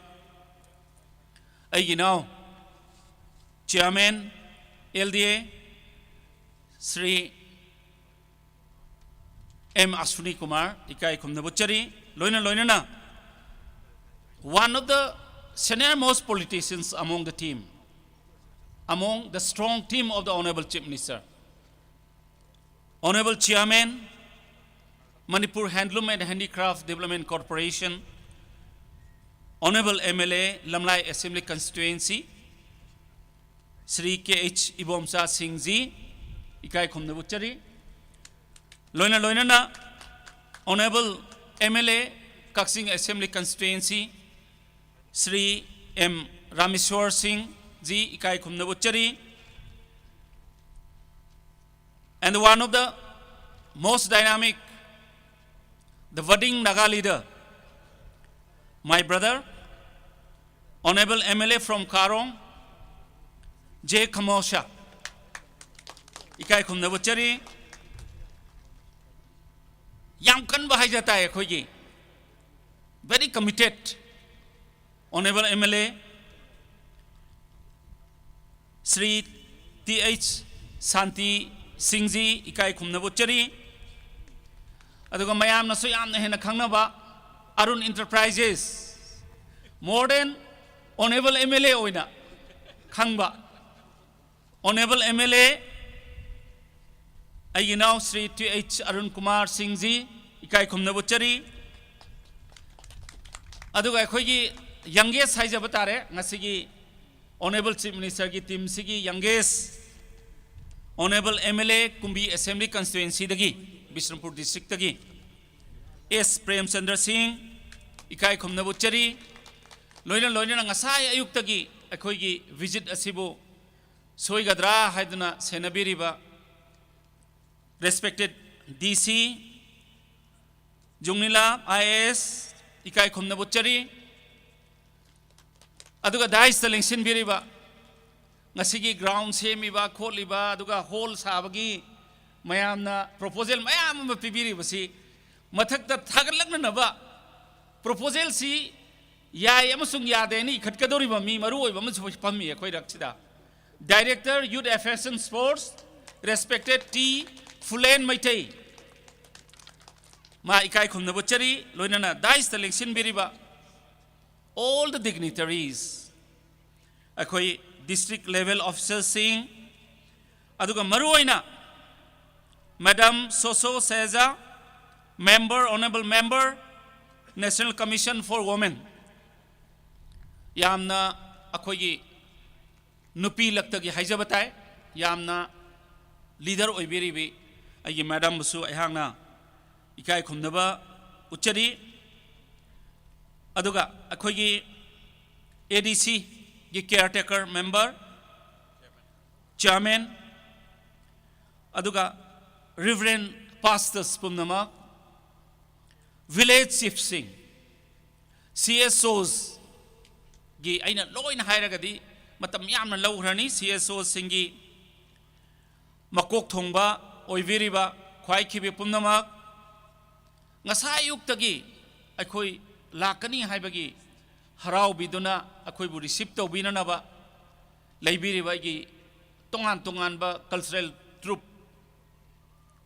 ꯑꯩꯒꯤ ꯏꯅꯥꯎ Chairman, L D A, Shri M Ashwini Kumar, ꯏꯀꯥꯏ ꯈꯨꯝꯅꯕ ꯎꯠꯆꯔꯤ꯫ ꯂꯣꯏꯅ ꯂꯣꯏꯅꯅ one of the senior most politicians among the team, among the strong team of the Honourable Chief Minister, Honourable Chairman, Manipur Handloom and Handicraft Development Corporation, Honourable M L A, Lamlai Assembly Constituency, Shri K H Ibomcha Singh ji, ꯏꯀꯥꯏ ꯈꯨꯝꯅꯕ ꯎꯠꯆꯔꯤ꯫ ꯂꯣꯏꯅ ꯂꯣꯏꯅꯅ Honourable M L A, Kakching Assembly Constituency, Shri M Rameshwar Singh ji, ꯏꯀꯥꯏ ꯈꯨꯝꯅꯕ ꯎꯠꯆꯔꯤ꯫ And one of the most dynamic, the budding Naga leader, my brother, Honourable M L A from Karong, J Khamosha, ꯏꯀꯥꯏ ꯈꯨꯝꯅꯕ ꯎꯠꯆꯔꯤ꯫ ꯌꯥꯝ ꯀꯟꯕ ꯍꯥꯏꯖ ꯇꯥꯏ ꯑꯩꯈꯣꯏꯒꯤ, very committed Honorable M L A Shri T H Shanti Singh ji, ꯏꯀꯥꯏ ꯈꯨꯝꯅꯕ ꯎꯠꯆꯔꯤ꯫ ꯑꯗꯨꯒ ꯃꯌꯥꯝꯅꯁꯨ ꯌꯥꯝꯅ ꯍꯦꯟꯅ ꯈꯪꯅꯕ Arun Enterprises, more than Honorable M L A ꯑꯣꯏꯅ ꯈꯪꯕ Honorable M L A, ꯑꯩꯒꯤ ꯏꯅꯥꯎ ꯁ꯭ꯔꯤ ꯇꯤ ꯑꯩꯆ ꯑꯔꯨꯟ ꯀꯨꯃꯥꯔ ꯁꯤꯡ ꯖꯤ, ꯏꯀꯥꯏ ꯈꯨꯝꯅꯕ ꯎꯠꯆꯔꯤ꯫ ꯑꯗꯨꯒ ꯑꯩꯈꯣꯏꯒꯤ youngest ꯍꯥꯏꯖꯕ ꯇꯥꯔꯦ, ꯉꯁꯤꯒꯤ Honorable Chief Minister ꯒꯤ team ꯁꯤꯒꯤ youngest, Honorable M L A ꯀꯨꯝꯕꯤ Assembly Constituency ꯗꯒꯤ, ꯕꯤꯁꯅꯨꯄꯨꯔ district ꯇꯒꯤ, ꯑꯦꯁ ꯄ꯭ꯔꯦꯝꯆꯟꯗ꯭ꯔ ꯁꯤꯡ, ꯏꯀꯥꯏ ꯈꯨꯝꯅꯕ ꯎꯠꯆꯔꯤ꯫ ꯂꯣꯏꯅ ꯂꯣꯏꯅꯅ ꯉꯁꯥꯏ ꯑꯌꯨꯛꯇꯒꯤ ꯑꯩꯈꯣꯏꯒꯤ visit ꯑꯁꯤꯕꯨ ꯁꯣꯏꯒꯗ꯭ꯔꯥ ꯍꯥꯏꯗꯨꯅ ꯁꯦꯟꯅꯕꯤꯔꯤꯕ respected D C ꯖꯨꯡꯅꯤꯂꯥ I A S, ꯏꯀꯥꯏ ꯈꯨꯝꯅꯕ ꯎꯠꯆꯔꯤ꯫ ꯑꯗꯨꯒ dais ꯇ ꯂꯦꯡꯁꯤꯟꯕꯤꯔꯤꯕ, ꯉꯁꯤꯒꯤ ground ꯁꯦꯝꯃꯤꯕ ꯈꯣꯠꯂꯤꯕ, ꯑꯗꯨꯒ hall ꯁꯥꯕꯒꯤ ꯃꯌꯥꯝꯅ proposal ꯃꯌꯥꯝ ꯑꯃ ꯄꯤꯕꯤꯔꯤꯕꯁꯤ, ꯃꯊꯛꯇ ꯊꯥꯒꯠꯂꯛꯅꯅꯕ proposal ꯁꯤ ꯌꯥꯏ ꯑꯃꯁꯨꯡ ꯌꯥꯗꯦ ꯍꯥꯏꯅ ꯏꯈꯠꯀꯗꯧꯔꯤꯕ ꯃꯤ ꯃꯔꯨ ꯑꯣꯏꯕ ꯑꯃꯁꯨ ꯐꯝꯃꯤ ꯑꯩꯈꯣꯏ ꯔꯛꯁꯤꯗ, Director Youth Affairs and Sports, respected T Fulen Meitei, ꯃꯥ ꯏꯀꯥꯏ ꯈꯨꯝꯅꯕ ꯎꯠꯆꯔꯤ꯫ ꯂꯣꯏꯅꯅ dais ꯇ ꯂꯦꯡꯁꯤꯟꯕꯤꯔꯤꯕ all the dignitaries, ꯑꯩꯈꯣꯏ district level officers ꯁꯤꯡ, ꯑꯗꯨꯒ ꯃꯔꯨꯑꯣꯏꯅ Madam Soso Seja, Member, Honorable Member, National Commission for Women, ꯌꯥꯝꯅ ꯑꯩꯈꯣꯏꯒꯤ ꯅꯨꯄꯤ ꯂꯛꯇꯒꯤ ꯍꯥꯏꯖꯕ ꯇꯥꯏ, ꯌꯥꯝꯅ leader ꯑꯣꯏꯕꯤꯔꯤꯕꯤ ꯑꯩꯒꯤ madam ꯕꯨꯁꯨ ꯑꯩꯍꯥꯛꯅ ꯏꯀꯥꯏ ꯈꯨꯝꯅꯕ ꯎꯠꯆꯔꯤ꯫ ꯑꯗꯨꯒ ꯑꯩꯈꯣꯏꯒꯤ A D C ꯒꯤ caretaker member, chairman, ꯑꯗꯨꯒ Reverend pastors ꯄꯨꯝꯅꯃꯛ, village chief ꯁꯤꯡ, C S Os ꯒꯤ ꯑꯩꯅ ꯂꯣꯏꯅ ꯍꯥꯏꯔꯒꯗꯤ ꯃꯇꯝ ꯌꯥꯝꯅ ꯂꯧꯈ꯭ꯔꯅꯤ꯫ C S O ꯁꯤꯡꯒꯤ ꯃꯀꯣꯛ ꯊꯣꯡꯕ ꯑꯣꯏꯕꯤꯔꯤꯕ ꯈ꯭ꯋꯥꯏꯈꯤꯕꯤ ꯄꯨꯝꯅꯃꯛ, ꯉꯁꯥꯏ ꯑꯌꯨꯛꯇꯒꯤ ꯑꯩꯈꯣꯏ ꯂꯥꯛꯀꯅꯤ ꯍꯥꯏꯕꯒꯤ ꯍꯔꯥꯎꯕꯤꯗꯨꯅ ꯑꯩꯈꯣꯏꯕꯨ receive ꯇꯧꯕꯤꯅꯅꯕ ꯂꯩꯕꯤꯔꯤꯕ ꯑꯩꯒꯤ ꯇꯣꯉꯥꯟ ꯇꯣꯉꯥꯟꯕ cultural troupe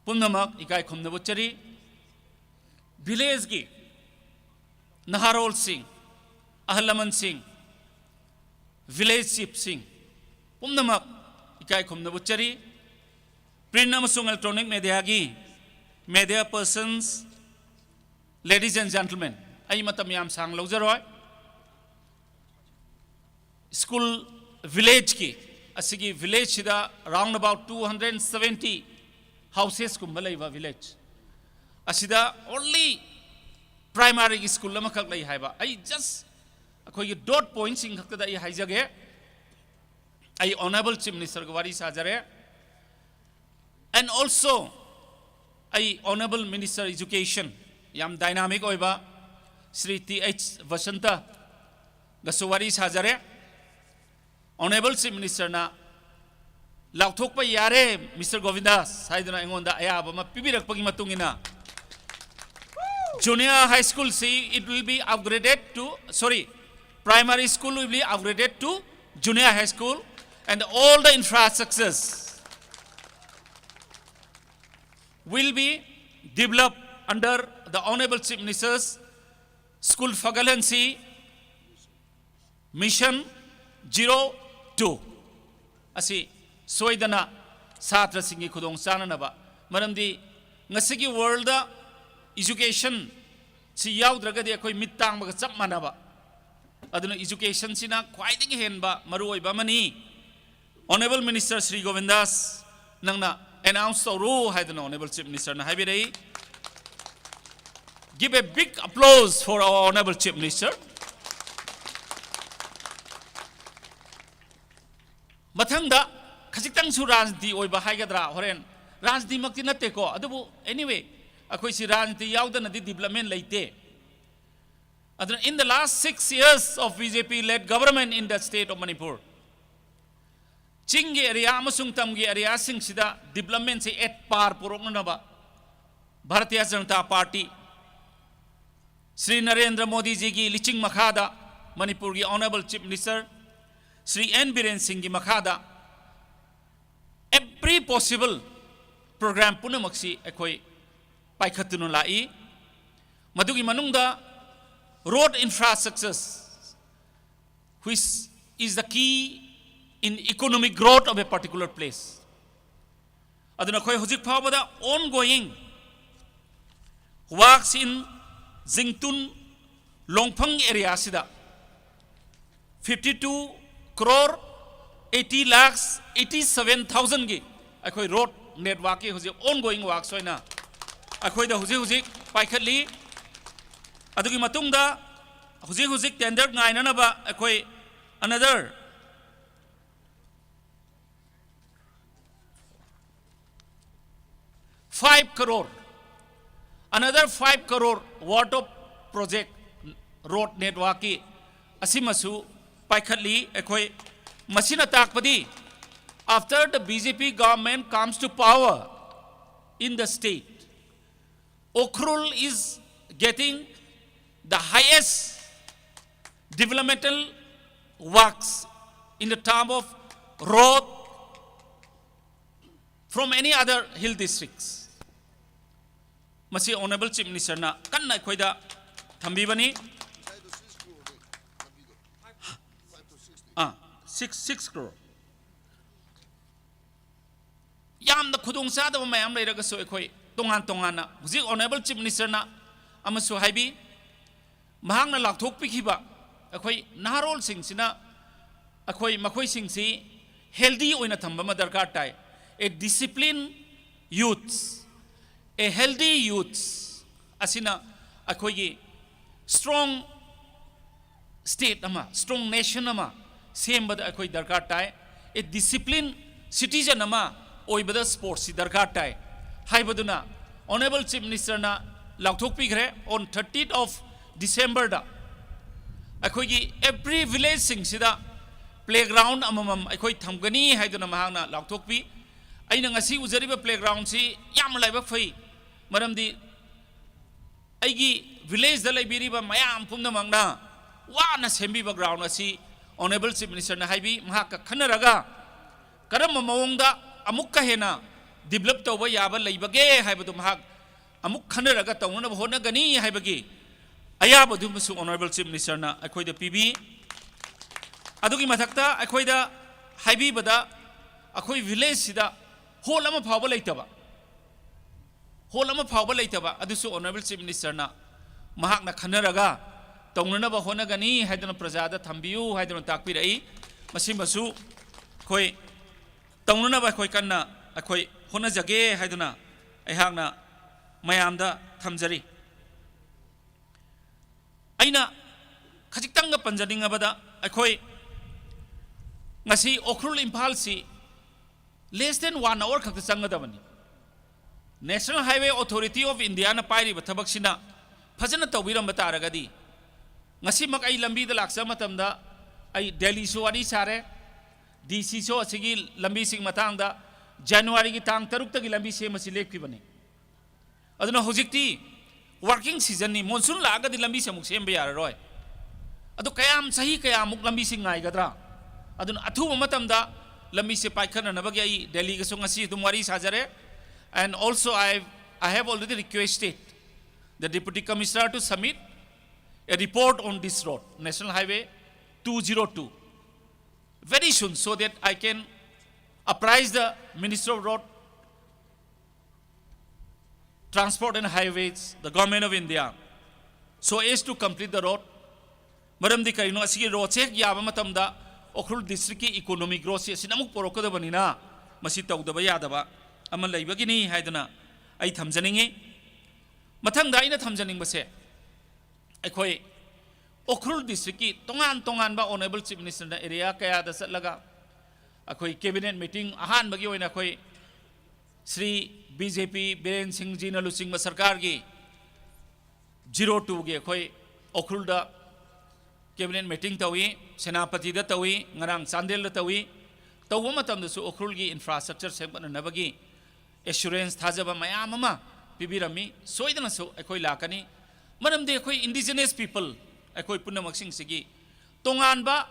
ꯄꯨꯝꯅꯃꯛ ꯏꯀꯥꯏ ꯈꯨꯝꯅꯕ ꯎꯠꯆꯔꯤ꯫ Village ꯀꯤ ꯅꯍꯥꯔꯣꯜꯁꯤꯡ, ꯑꯍꯜ ꯂꯃꯟꯁꯤꯡ, village chief ꯁꯤꯡ ꯄꯨꯝꯅꯃꯛ ꯏꯀꯥꯏ ꯈꯨꯝꯅꯕ ꯎꯠꯆꯔꯤ꯫ Print ꯑꯃꯁꯨꯡ electronic media ꯒꯤ media persons, ladies and gentlemen, ꯑꯩ ꯃꯇꯝ ꯌꯥꯝ ꯁꯥꯡ ꯂꯧꯖꯔꯣꯏ꯫ School village ꯀꯤ, ꯑꯁꯤꯒꯤ village ꯁꯤꯗ round about two hundred seventy houses ꯀꯨꯝꯕ ꯂꯩꯕ village ꯑꯁꯤꯗ only primary school ꯑꯃꯈꯛ ꯂꯩ ꯍꯥꯏꯕ꯫ ꯑꯩ just ꯑꯩꯈꯣꯏꯒꯤ dot point ꯁꯤꯡ ꯈꯛꯇꯗ ꯑꯩ ꯍꯥꯏꯖꯒꯦ꯫ ꯑꯩ Honorable Chief Minister ꯒ ꯋꯥꯔꯤ ꯁꯥꯖꯔꯦ꯫ And also, I Honorable Minister Education, ꯌꯥꯝ dynamic ꯑꯣꯏꯕ ꯁ꯭ꯔꯤ ꯇꯤ ꯑꯩꯆ ꯕꯁꯟꯇ ꯒꯁꯨ ꯋꯥꯔꯤ ꯁꯥꯖꯔꯦ꯫ Honorable Chief Minister ꯅ ꯂꯥꯎꯊꯣꯛꯄ ꯌꯥꯔꯦ, Mister Govindas, ꯍꯥꯏꯗꯨꯅ ꯑꯩꯉꯣꯟꯗ ꯑꯌꯥꯕ ꯑꯃ ꯄꯤꯕꯤꯔꯛꯄꯒꯤ ꯃꯇꯨꯡ ꯏꯟꯅ, Junior High School see, it will be upgraded to, sorry, Primary School will be upgraded to Junior High School, and all the infrastructures will be developed under the Honorable Chief Minister's School Fagalansi Mission zero two ꯑꯁꯤ ꯁꯣꯏꯗꯅ ꯁꯥꯇ꯭ꯔꯁꯤꯡꯒꯤ ꯈꯨꯗꯣꯡ ꯆꯥꯅꯅꯕ, ꯃꯔꯝꯗꯤ ꯉꯁꯤꯒꯤ world ꯗ education ꯁꯤ ꯌꯥꯎꯗ꯭ꯔꯒꯗꯤ ꯑꯩꯈꯣꯏ ꯃꯤꯠ ꯇꯥꯡꯕꯒ ꯆꯞ ꯃꯥꯟꯅꯕ꯫ ꯑꯗꯨꯅ education ꯁꯤꯅ ꯈ꯭ꯋꯥꯏꯗꯒꯤ ꯍꯦꯟꯕ ꯃꯔꯨꯑꯣꯏꯕ ꯑꯃꯅꯤ꯫ Honorable Minister ꯁ꯭ꯔꯤ ꯒꯣꯕꯤꯟꯗꯥꯁ, ꯅꯪꯅ announce ꯇꯧꯔꯣ ꯍꯥꯏꯗꯨꯅ Honorable Chief Minister ꯅ ꯍꯥꯏꯕꯤꯔꯛꯏ꯫ Give a big applause for our Honorable Chief Minister. ꯃꯊꯪꯗ ꯈꯖꯤꯛꯇꯪꯁꯨ ꯔꯥꯖꯅꯤꯇꯤ ꯑꯣꯏꯕ ꯍꯥꯏꯒꯗ꯭ꯔꯥ, ꯍꯣꯔꯦꯟ ꯔꯥꯖꯅꯤꯇꯤꯃꯛꯇꯤ ꯅꯠꯇꯦꯀꯣ, ꯑꯗꯨꯕꯨ anyway, ꯑꯩꯈꯣꯏꯁꯤ ꯔꯥꯖꯅꯤꯇꯤ ꯌꯥꯎꯗꯅꯗꯤ development ꯂꯩꯇꯦ꯫ ꯑꯗꯨꯅ, in the last six years of B J P led government in the state of Manipur, Chinggi area ꯑꯃꯁꯨꯡ ꯇꯝꯒꯤ areaꯁꯤꯡꯁꯤꯗ developmentꯁꯦ at par ꯄꯨꯔꯛꯅꯅꯕ Bharatiya Janata Party, Shri Narendra Modi ꯖꯤꯒꯤ ꯂꯨꯆꯤꯡ ꯃꯈꯥꯗ, ꯃꯅꯤꯄꯨꯔꯒꯤ Honourable Chief Minister Shri N Biren Singhꯒꯤ ꯃꯈꯥꯗ every possible program ꯄꯨꯝꯅꯃꯛꯁꯤ ꯑꯩꯈꯣꯏ ꯄꯥꯏꯈꯠꯇꯨꯅ ꯂꯥꯛꯏ꯫ ꯃꯗꯨꯒꯤ ꯃꯅꯨꯡꯗ road infrastructures, which is the key in economic growth of a particular place. ꯑꯗꯨꯅ ꯑꯩꯈꯣꯏ ꯍꯧꯖꯤꯛ ꯐꯥꯎꯕꯗ ongoing works in ꯖꯤꯡꯇꯨꯟ ꯂꯣꯡꯐꯪ areaꯁꯤꯗ fifty two crore eighty lakhs eighty seven thousandꯒꯤ ꯑꯩꯈꯣꯏ road networkꯀꯤ ꯍꯧꯖꯤꯛ ongoing works ꯑꯣꯏꯅ ꯑꯩꯈꯣꯏꯗ ꯍꯧꯖꯤꯛ ꯍꯧꯖꯤꯛ ꯄꯥꯏꯈꯠꯂꯤ꯫ ꯑꯗꯨꯒꯤ ꯃꯇꯨꯡꯗ ꯍꯧꯖꯤꯛ ꯍꯧꯖꯤꯛ tender ꯉꯥꯏꯅꯅꯕ ꯑꯩꯈꯣꯏ another five crore, another five crore worth of project, road networkꯀꯤ ꯑꯁꯤꯃꯁꯨ ꯄꯥꯏꯈꯠꯂꯤ ꯑꯩꯈꯣꯏ꯫ ꯃꯁꯤꯅ ꯇꯥꯛꯄꯗꯤ, after the B J P government comes to power in the state, Ukhrul is getting the highest developmental works in the term of road from any other hill districts. ꯃꯁꯤ Honourable Chief Ministerꯅ ꯀꯟꯅ ꯑꯩꯈꯣꯏꯗ ꯊꯝꯕꯤꯕꯅꯤ꯫ ꯑꯥ, six, six crore꯫ ꯌꯥꯝꯅ ꯈꯨꯗꯣꯡꯆꯥꯗꯕ ꯃꯌꯥꯝ ꯂꯩꯔꯒꯁꯨ ꯑꯩꯈꯣꯏ ꯇꯣꯉꯥꯟ ꯇꯣꯉꯥꯟꯅ ꯍꯧꯖꯤꯛ Honourable Chief Ministerꯅ ꯑꯃꯁꯨ ꯍꯥꯏꯕꯤ, ꯃꯍꯥꯛꯅ ꯂꯥꯎꯊꯣꯛꯄꯤꯈꯤꯕ ꯑꯩꯈꯣꯏ ꯅꯍꯥꯔꯣꯜꯁꯤꯡꯁꯤꯅ ꯑꯩꯈꯣꯏ ꯃꯈꯣꯏꯁꯤꯡꯁꯤ healthy ꯑꯣꯏꯅ ꯊꯝꯕ ꯑꯃ ꯗꯔꯀꯥꯔ ꯇꯥꯏ꯫ A disciplined youths, a healthy youths ꯑꯁꯤꯅ ꯑꯩꯈꯣꯏꯒꯤ strong state ꯑꯃ, strong nation ꯑꯃ ꯁꯦꯝꯕꯗ ꯑꯩꯈꯣꯏ ꯗꯔꯀꯥꯔ ꯇꯥꯏ꯫ A disciplined citizen ꯑꯃ ꯑꯣꯏꯕꯗ sportsꯁꯤ ꯗꯔꯀꯥꯔ ꯇꯥꯏ ꯍꯥꯏꯕꯗꯨꯅ Honourable Chief Ministerꯅ ꯂꯥꯎꯊꯣꯛꯄꯤꯈ꯭ꯔꯦ꯫ On thirtieth of Decemberꯗ ꯑꯩꯈꯣꯏꯒꯤ every villageꯁꯤꯡꯁꯤꯗ playground ꯑꯃꯃꯝ ꯑꯩꯈꯣꯏ ꯊꯝꯒꯅꯤ ꯍꯥꯏꯗꯨꯅ ꯃꯍꯥꯛꯅ ꯂꯥꯎꯊꯣꯛꯄꯤ꯫ ꯑꯩꯅ ꯉꯁꯤ ꯎꯖꯔꯤꯕ playgroundꯁꯤ ꯌꯥꯝꯅ ꯂꯥꯏꯕꯛ ꯐꯩ, ꯃꯔꯝꯗꯤ ꯑꯩꯒꯤ villageꯗ ꯂꯩꯕꯤꯔꯤꯕ ꯃꯌꯥꯝ ꯄꯨꯝꯅꯃꯛꯅ ꯋꯥꯅ ꯁꯦꯝꯕꯤꯕ ground ꯑꯁꯤ Honourable Chief Ministerꯅ ꯍꯥꯏꯕꯤ, ꯃꯍꯥꯛꯀ ꯈꯟꯅꯔꯒ ꯀꯔꯝꯕ ꯃꯑꯣꯡꯗ ꯑꯃꯨꯛꯀ ꯍꯦꯟꯅ develop ꯇꯧꯕ ꯌꯥꯕ ꯂꯩꯕꯒꯦ ꯍꯥꯏꯕꯗꯨ ꯃꯍꯥꯛ ꯑꯃꯨꯛ ꯈꯟꯅꯔꯒ ꯇꯧꯅꯅꯕ ꯍꯣꯠꯅꯒꯅꯤ ꯍꯥꯏꯕꯒꯤ ꯑꯌꯥꯕꯗꯨꯃꯁꯨ Honourable Chief Ministerꯅ ꯑꯩꯈꯣꯏꯗ ꯄꯤꯕꯤ꯫ ꯑꯗꯨꯒꯤ ꯃꯊꯛꯇ ꯑꯩꯈꯣꯏꯗ ꯍꯥꯏꯕꯤꯕꯗ, ꯑꯩꯈꯣꯏ villageꯁꯤꯗ hall ꯑꯃ ꯐꯥꯎꯕ ꯂꯩꯇꯕ, hall ꯑꯃ ꯐꯥꯎꯕ ꯂꯩꯇꯕ ꯑꯗꯨꯁꯨ Honourable Chief Ministerꯅ ꯃꯍꯥꯛꯅ ꯈꯟꯅꯔꯒ ꯇꯧꯅꯅꯕ ꯍꯣꯠꯅꯒꯅꯤ ꯍꯥꯏꯗꯨꯅ ꯄ꯭ꯔꯖꯥꯗ ꯊꯝꯕꯤꯌꯨ ꯍꯥꯏꯗꯨꯅ ꯇꯥꯛꯄꯤꯔꯛꯏ꯫ ꯃꯁꯤꯃꯁꯨ ꯑꯩꯈꯣꯏ ꯇꯧꯅꯅꯕ ꯑꯩꯈꯣꯏ ꯀꯟꯅ ꯑꯩꯈꯣꯏ ꯍꯣꯠꯅꯖꯒꯦ ꯍꯥꯏꯗꯨꯅ ꯑꯩꯍꯥꯛꯅ ꯃꯌꯥꯝꯗ ꯊꯝꯖꯔꯤ꯫ ꯑꯩꯅ ꯈꯖꯤꯛꯇꯪꯒ ꯄꯟꯖꯅꯤꯡꯉꯕꯗ, ꯑꯩꯈꯣꯏ ꯉꯁꯤ ꯎꯈ꯭ꯔꯨꯜ ꯏꯝꯐꯥꯜꯁꯤ less than one hour ꯈꯛꯇ ꯆꯪꯒꯗꯕꯅꯤ꯫ National Highway Authority of Indiaꯅ ꯄꯥꯏꯔꯤꯕ ꯊꯕꯛꯁꯤꯅ ꯐꯖꯅ ꯇꯧꯕꯤꯔꯝꯕ ꯇꯥꯔꯒꯗꯤ, ꯉꯁꯤꯃꯛ ꯑꯩ ꯂꯝꯕꯤꯗ ꯂꯥꯛꯆꯕ ꯃꯇꯝꯗ ꯑꯩ ꯗꯦꯜꯂꯤꯁꯨ ꯋꯥꯔꯤ ꯁꯥꯔꯦ, ꯗꯤ ꯁꯤꯁꯨ ꯑꯁꯤꯒꯤ ꯂꯝꯕꯤꯁꯤꯒꯤ ꯃꯇꯥꯡꯗ Januaryꯒꯤ ꯇꯥꯡ ꯇꯔꯨꯛꯇꯒꯤ ꯂꯝꯕꯤ ꯁꯦꯝꯕꯁꯤ ꯂꯦꯞꯈꯤꯕꯅꯤ꯫ ꯑꯗꯨꯅ ꯍꯧꯖꯤꯛꯇꯤ working seasonꯅꯤ, monsoon ꯂꯥꯛꯑꯒꯗꯤ ꯂꯝꯕꯤꯁꯦ ꯑꯃꯨꯛ ꯁꯦꯝꯕ ꯌꯥꯔꯔꯣꯏ꯫ ꯑꯗꯨ ꯀꯌꯥꯝ, ꯆꯍꯤ ꯀꯌꯥꯃꯨꯛ ꯂꯝꯕꯤꯁꯤ ꯉꯥꯏꯒꯗ꯭ꯔꯥ? ꯑꯗꯨꯅ ꯑꯊꯨꯕ ꯃꯇꯝꯗ ꯂꯝꯕꯤꯁꯦ ꯄꯥꯏꯈꯠꯅꯅꯕꯒꯤ ꯑꯩ ꯗꯦꯜꯂꯤꯒꯁꯨ ꯉꯁꯤ ꯑꯗꯨꯝ ꯋꯥꯔꯤ ꯁꯥꯖꯔꯦ꯫ And also I, I have already requested the Deputy Commissioner to submit a report on this road, National Highway two zero two, very soon, so that I can apprise the Minister of Road Transport and Highways, the Government of India, so as to complete the road. ꯃꯔꯝꯗꯤ ꯀꯔꯤꯅꯣ, ꯑꯁꯤꯒꯤ roadꯁꯦ ꯍꯦꯛ ꯌꯥꯕ ꯃꯇꯝꯗ ꯎꯈ꯭ꯔꯨꯜ districtꯀꯤ economic growthꯁꯤ ꯑꯁꯤꯅ ꯑꯃꯨꯛ ꯄꯨꯔꯛꯀꯗꯕꯅꯤꯅ, ꯃꯁꯤ ꯇꯧꯗꯕ ꯌꯥꯗꯕ ꯑꯃ ꯂꯩꯕꯒꯤꯅꯤ ꯍꯥꯏꯗꯨꯅ ꯑꯩ ꯊꯝꯖꯅꯤꯡꯉꯤ꯫ ꯃꯊꯪꯗ ꯑꯩꯅ ꯊꯝꯖꯅꯤꯡꯕꯁꯦ, ꯑꯩꯈꯣꯏ ꯎꯈ꯭ꯔꯨꯜ districtꯀꯤ ꯇꯣꯉꯥꯟ ꯇꯣꯉꯥꯟꯕ Honourable Chief Ministerꯅ area ꯀꯌꯥꯗ ꯆꯠꯂꯒ ꯑꯩꯈꯣꯏ cabinet meeting, ꯑꯍꯥꯟꯕꯒꯤ ꯑꯣꯏꯅ ꯑꯩꯈꯣꯏ ꯁ꯭ꯔꯤ ꯕꯤ ꯖꯦ ꯄꯤ ꯕꯤꯔꯦꯟ ꯁꯤꯡꯖꯤꯅ ꯂꯨꯆꯤꯡꯕ ꯁꯔꯀꯥꯔꯒꯤ zero twoꯒꯤ ꯑꯩꯈꯣꯏ ꯎꯈ꯭ꯔꯨꯜꯗ cabinet meeting ꯇꯧꯏ, ꯁꯦꯅꯥꯄꯇꯤꯗ ꯇꯧꯏ, ꯉꯔꯥꯡ ꯆꯥꯟꯗꯦꯜꯗ ꯇꯧꯏ꯫ Tauwa matamdasu Ukhrulgi infrastructure sengkhananabagi assurance thāzaba mayam ama pibirammi, soidanasu akhoi lākani. Maramdi akhoi indigenous people, akhoi punamak singsigi tonganba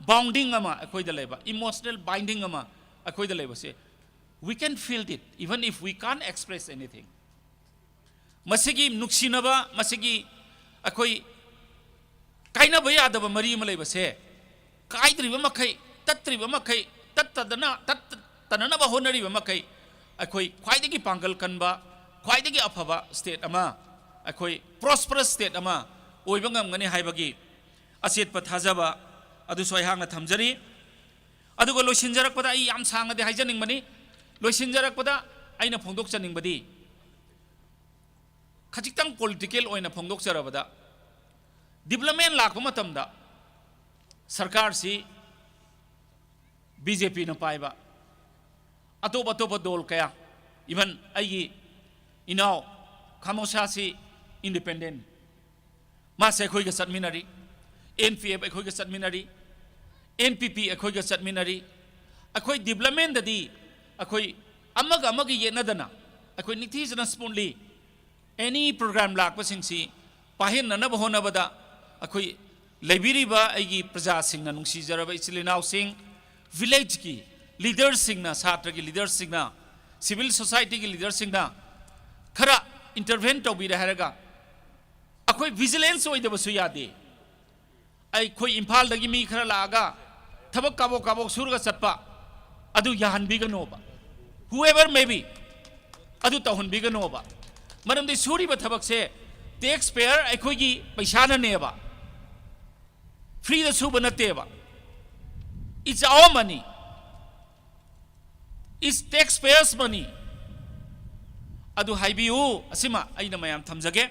bonding ama akhoida leiba, emotional binding ama akhoida leibase. We can feel it, even if we can't express anything. Masigi nuksinaba, masigi akhoi kainaba yadaba mari maleibase, kaidriba makhai, tatriba makhai, tattadana, tattananaba honariba makhai, akhoi khwaidagi pāngal kanba, khwaidagi aphaba state ama, akhoi prosperous state ama oiba ngamgani haibagi achetpa thāzaba adu soihangna thamzari. Aduga loisinjarakpada ai yam sāngadi haizaningbani. Loisinjarakpada aina phongdokzaningbadi, khachitang political oina phongdokzarabada, development lākpa matamda sarkar si B J P na paiba, atop atopa dol kaya, even aigi inao Khamawsha si independent, mase akhoiga zatminari, N P F akhoiga zatminari, N P P akhoiga zatminari. Akhoi development dadi akhoi amaga amagi yetnadana, akhoi nithizana smoothly any program lākpasingsi pāhinnanaba honabada, akhoi leibiriba aigi prajasingna, nungsijaraba ichilinaosing, village ki leadersingna, satra ki leadersingna, civil society ki leadersingna khara intervene tobira hailaga, akhoi vigilance oidabasu yade. Akhoi Imphalda gi mi khara lāga thabak kabok kabok suraga zatpa, adu yahanbiganoba. Whoever may be, adu tahunbiganoba. Maramdi suriba thabakse taxpayer akhoigi paishananeba. Free da suba natteba. It's our money. It's taxpayers' money. Adu haibiu, asima aina mayam thamzage.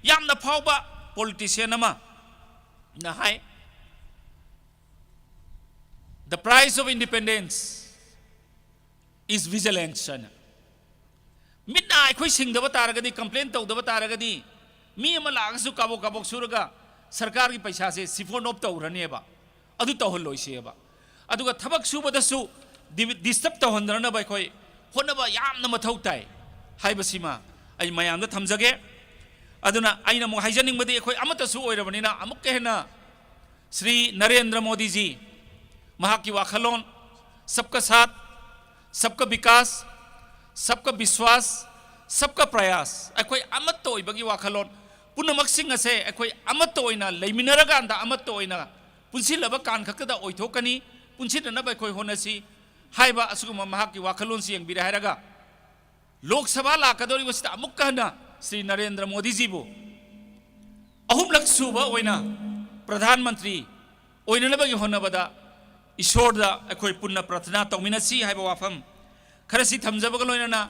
Yamna phaoba politician amana hai, "The price of independence is vigilance," ana. Mitna akhoi singdaba taragadi, complain tobdaba taragadi, mi ama lāgasu kabok kabok suraga sarkar ki paisase siphon op tobraneba. Adu tobhon loiseba. Aduga thabak subadasu di-, disturb tobhonranaba akhoi hotnaba yamna mathao tai haibasima ai mayamda thamzage. Aduna aina amok haizaningbadi akhoi amatasu oirabanina amuk kahena Shri Narendra Modi ji, mahakki wakhalon, "Sabka saath, sabka vikas, sabka vishwas, sabka prayas." Akhoi amatoibagi wakhalon, punamak singase akhoi amatoina leiminaraganda amatoina punsilaba kan khakada oithokani, punsinanaba akhoi honasi haiba asuguma mahakki wakhalonsi yangbira hailaga, Lok Sabha lākadoribasida amuk kahena Shri Narendra Modi ji bu ahumlak suba oina Pradhan Mantri oinanabagi hotnabada Ishwarda akhoi punna prarthana tominasi haiba wafam kharasi thamzabaga loinana,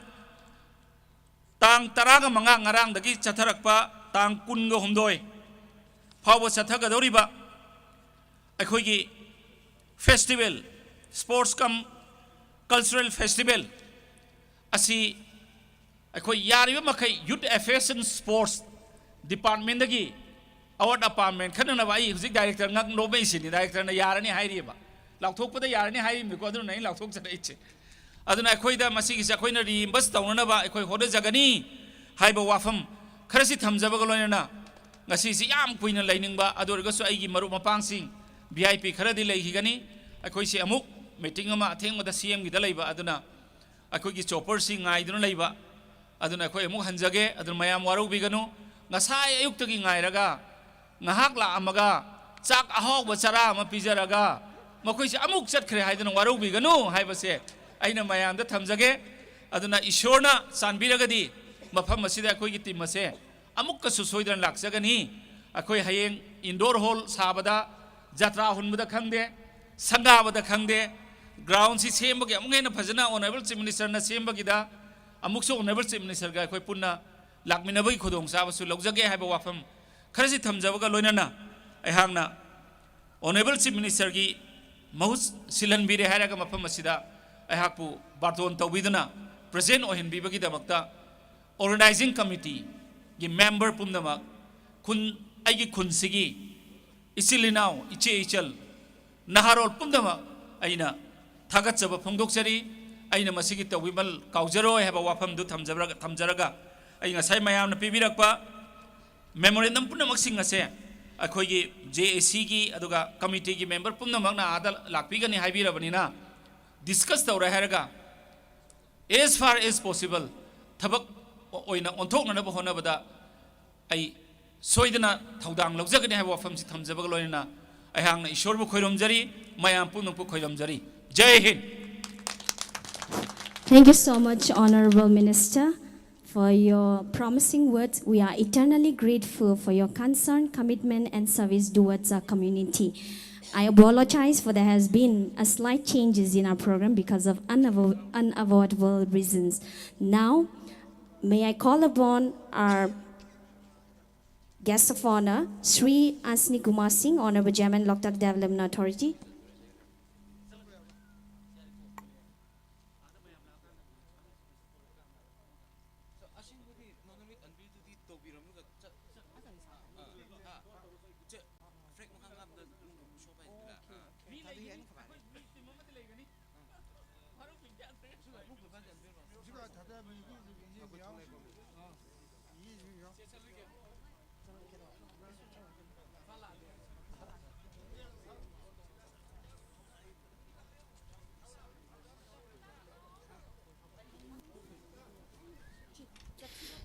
tang taraga manga ngarangdagi chatharakpa tang kunga humdoi phaoba chathagadoriba akhoigi festival, sports cum cultural festival asi akhoi yariba makhai Youth Affairs and Sports Department dagi award apam men khananaba ai hujik director ngak lomei sini, director na yarani hairiba. Laothokpada yarani hairiko, aduna ai laothok chara ichi. Aduna akhoida masigise akhoina reimburse tounanaba akhoi hotazagani haiba wafam kharasi thamzabaga loinana, ngasisi yam kuina leiningba, adorgasu aigi marup mapangsing V I P kharadi leikigani, akhoisi amuk meeting ama athengmada C M gida leiba, aduna akhoigi chopper si ngaiduna leiba, aduna akhoi amuk hanzage, aduna mayam waraobiganu, ngasai ayuktagi ngailaga, ngahak lākamaga, chak ahaoba chara ama pizaraga, makhoisi amuk zatkhare haidana waraobiganu haibase aina mayamda thamzage. Aduna Ishwarna sanbiragadi mafam asida akhoigi team ase amukkasu soidana lākzagani. Akhoi hayeng indoor hall sābada, jatra hunbada khangde, sangabada khangde, ground si sembagi amuk hena phazana Honorable Chief Minister na sembagida, amuksu Honorable Chief Minister ga akhoi punna lākminabagi khudong sābasu laozage haiba wafam kharasi thamzabaga loinana, aihakna Honorable Chief Minister gi mahut silhanbire hailaga mafam asida aihakpu bardon tobidana present ohinbibagidamakta organizing committee gi member pumnamak, khun, aigi khunsigi ichilinao, iche ichal, naharol pumnamak aina ꯊꯥꯒꯠꯆꯕ ꯐꯣꯡꯗꯣꯛꯆꯔꯤ꯫ ꯑꯩꯅ ꯃꯁꯤꯒꯤ ꯇꯧꯕꯤꯃꯜ ꯀꯥꯎꯖꯔꯣꯏ ꯍꯥꯏꯕ ꯋꯥꯐꯝꯗꯨ ꯊꯝꯖꯔꯒ, ꯊꯝꯖꯔꯒ ꯑꯩ ꯉꯁꯥꯏ ꯃꯌꯥꯝꯅ ꯄꯤꯕꯤꯔꯛꯄ memorandum ꯄꯨꯝꯅꯃꯛꯁꯤꯡ ꯑꯁꯦ ꯑꯩꯈꯣꯏꯒꯤ J A C ꯒꯤ ꯑꯗꯨꯒ committee ꯒꯤ member ꯄꯨꯝꯅꯃꯛꯅ ꯑꯥꯗ ꯂꯥꯛꯄꯤꯒꯅꯤ ꯍꯥꯏꯕꯤꯔꯕꯅꯤꯅ, discuss ꯇꯧꯔꯦ ꯍꯥꯏꯔꯒ as far as possible ꯊꯕꯛ ꯑꯣꯏꯅ ꯑꯣꯟꯊꯣꯛꯅꯅꯕ ꯍꯣꯠꯅꯕꯗ ꯑꯩ ꯁꯣꯏꯗꯅ ꯊꯧꯗꯥꯡ ꯂꯧꯖꯒꯅꯤ ꯍꯥꯏꯕ ꯋꯥꯐꯝꯁꯤ ꯊꯝꯖꯕꯒ ꯂꯣꯏꯅꯅ ꯑꯩꯍꯥꯛꯅ ꯏꯁꯣꯔꯕꯨ ꯈꯣꯏꯔꯝꯖꯔꯤ, ꯃꯌꯥꯝ ꯄꯨꯝꯅꯃꯛꯄꯨ ꯈꯣꯏꯔꯝꯖꯔꯤ꯫ ꯖꯥꯏ ꯍꯤꯟꯗ꯫ Thank you so much, Honorable Minister, for your promising words. We are eternally grateful for your concern, commitment, and service towards our community. I apologize for there has been a slight changes in our program because of unavo- unavoidable reasons. Now, may I call upon our guest of honor, Shri Asni Kumar Singh, Honorable Chairman, Loktak Development Authority.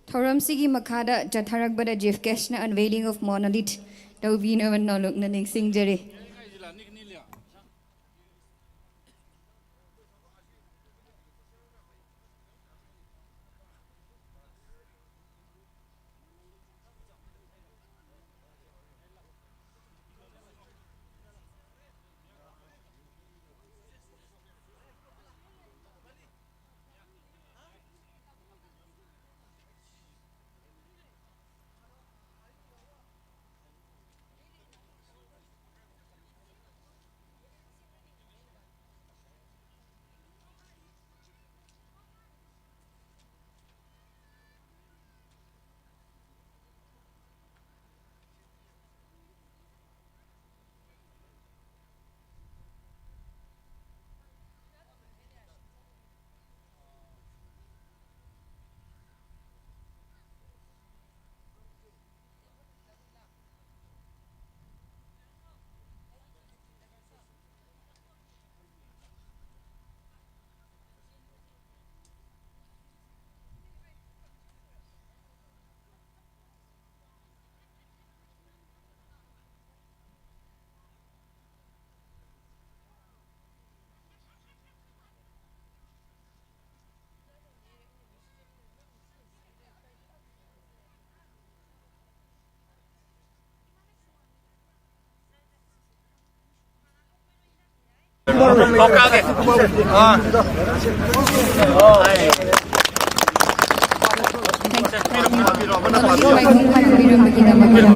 Thouramsigi makhada chatharakpada Chief Guest na unveiling of monolith taubina van noluk na ningsing jari.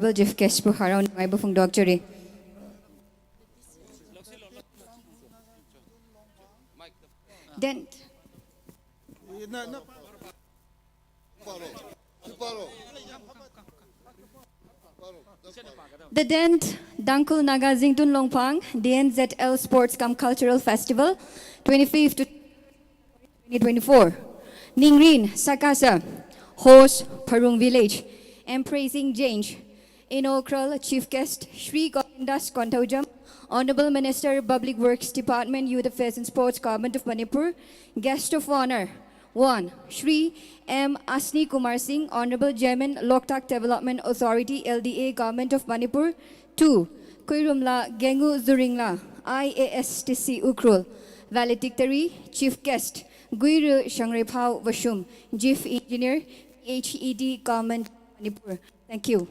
Honorable Chief Guest pu harau nungaibu phungdok jari. Then The tenth Tangkhul Naga Zingtun Longphang D N Z L Sports cum Cultural Festival, twenty-fifth to twenty twenty-four. Ningrin, Sakasa, host, Pharung Village, embracing change. Inaugural Chief Guest, Shri Govindas Konthoujam, Honorable Minister, Public Works Department, Youth Affairs and Sports, Government of Manipur. Guest of Honor, one, Shri M Asni Kumar Singh, Honorable Chairman, Loktak Development Authority, L D A, Government of Manipur. Two, Kuirumla Gengu Zuringla, I A S T C Ukhrul. Valedictory, Chief Guest, Guiru Shangrephao Vashum, Chief Engineer, P H E D, Government of Manipur. Thank you.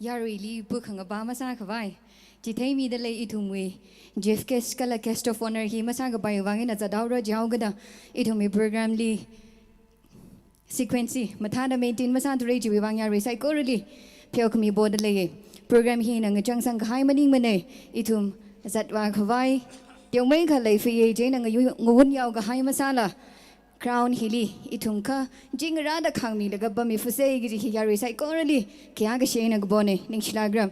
Yaruili pukhangapa masākhavai chitheimida lei ithumwui chief guest kala guest of honour hi masākhavai vang eina zathaora jihaokada ithumwui program li sequence mathāda maintain masāthura chiwui vang yarui saikorali pheokhami poda leiya. Program hina ngachangsang kahai maningmana, ithum zatvākhavai teomeikha leifaya, chieina ngayu-, ngawunyao kahai masāla ground hili ithum kha jingrada khangmilaga pammi fusa kaji hi yarui saikorali khayākashi eina kapona, ningshilākra.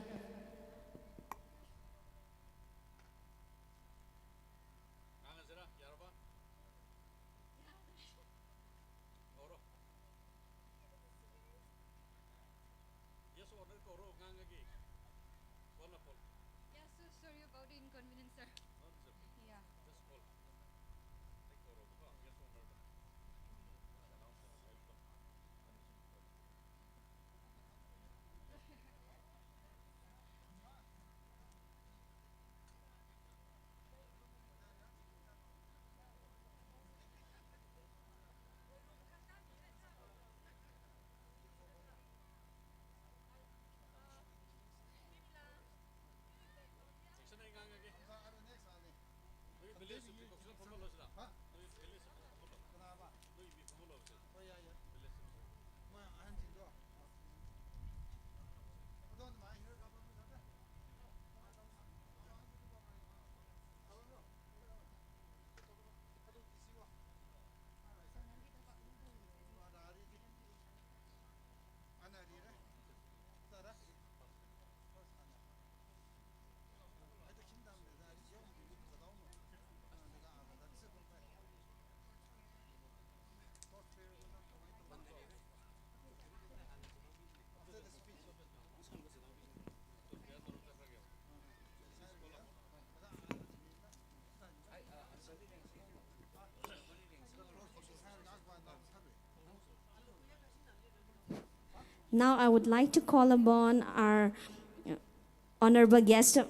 Yes, sir. Sorry about the inconvenience, sir. No, it's okay. Yeah. Just call. Take over. Yes, sir. Now I would like to call upon our, uh, Honorable Guest of,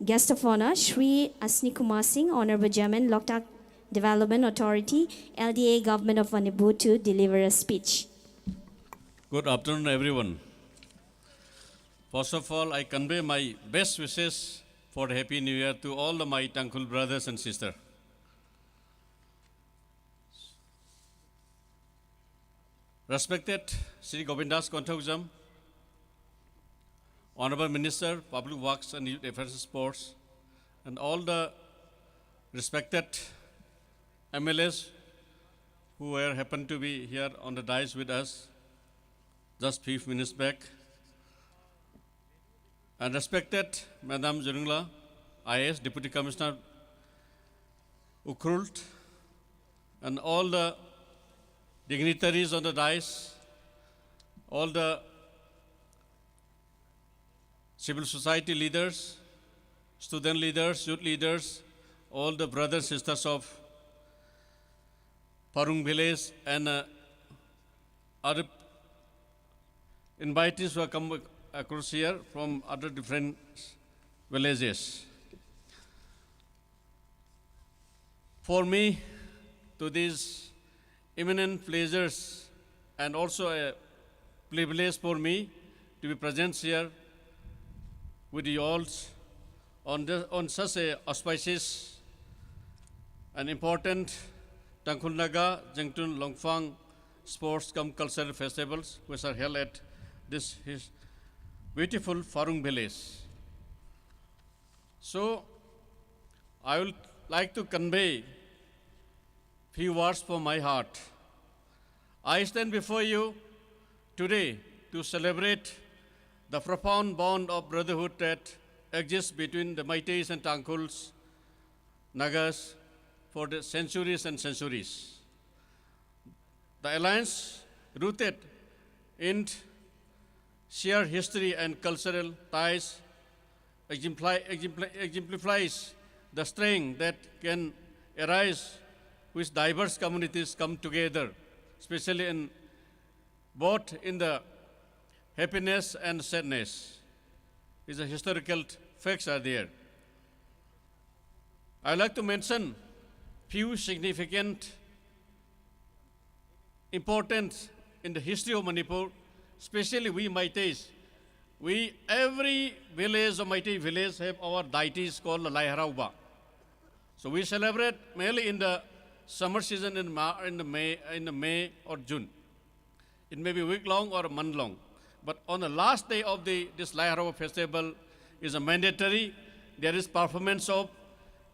Guest of Honor, Shri Asni Kumar Singh, Honorable Chairman, Loktak Development Authority, L D A, Government of Manipur, to deliver a speech. Good afternoon, everyone. First of all, I convey my best wishes for the Happy New Year to all the my Tangkhul brothers and sisters. Respected Shri Govindas Konthoujam, Honorable Minister, Public Works and Youth Affairs and Sports, and all the respected M L As who were happened to be here on the dais with us just few minutes back, and respected Madam Zurmila, I A S, Deputy Commissioner Ukhrul, and all the dignitaries on the dais, all the civil society leaders, student leaders, youth leaders, all the brothers and sisters of Pharung village and, uh, other invitees who have come across here from other different villages. For me, to these eminent pleasures and also a privilege for me to be present here with you all on the, on such a auspicious and important Tangkhul Naga Zengtun Longphang Sports cum Cultural Festivals, which are held at this his beautiful Pharung village. So, I would like to convey few words from my heart. I stand before you today to celebrate the profound bond of brotherhood that exists between the Meiteis and Tangkhuls, Nagas, for the centuries and centuries. The alliance rooted in shared history and cultural ties exempli-, exempli-, exemplifies the strength that can arise when diverse communities come together, especially in both in the happiness and sadness. Is a historical facts are there. I like to mention few significant importance in the history of Manipur, especially we Meiteis. We, every village of Meitei village have our deities called Lai Harauba. So we celebrate mainly in the summer season in, Ma- in the May, in the May or June. It may be week long or a month long. But on the last day of the this Lai Harauba festival is a mandatory. There is performance of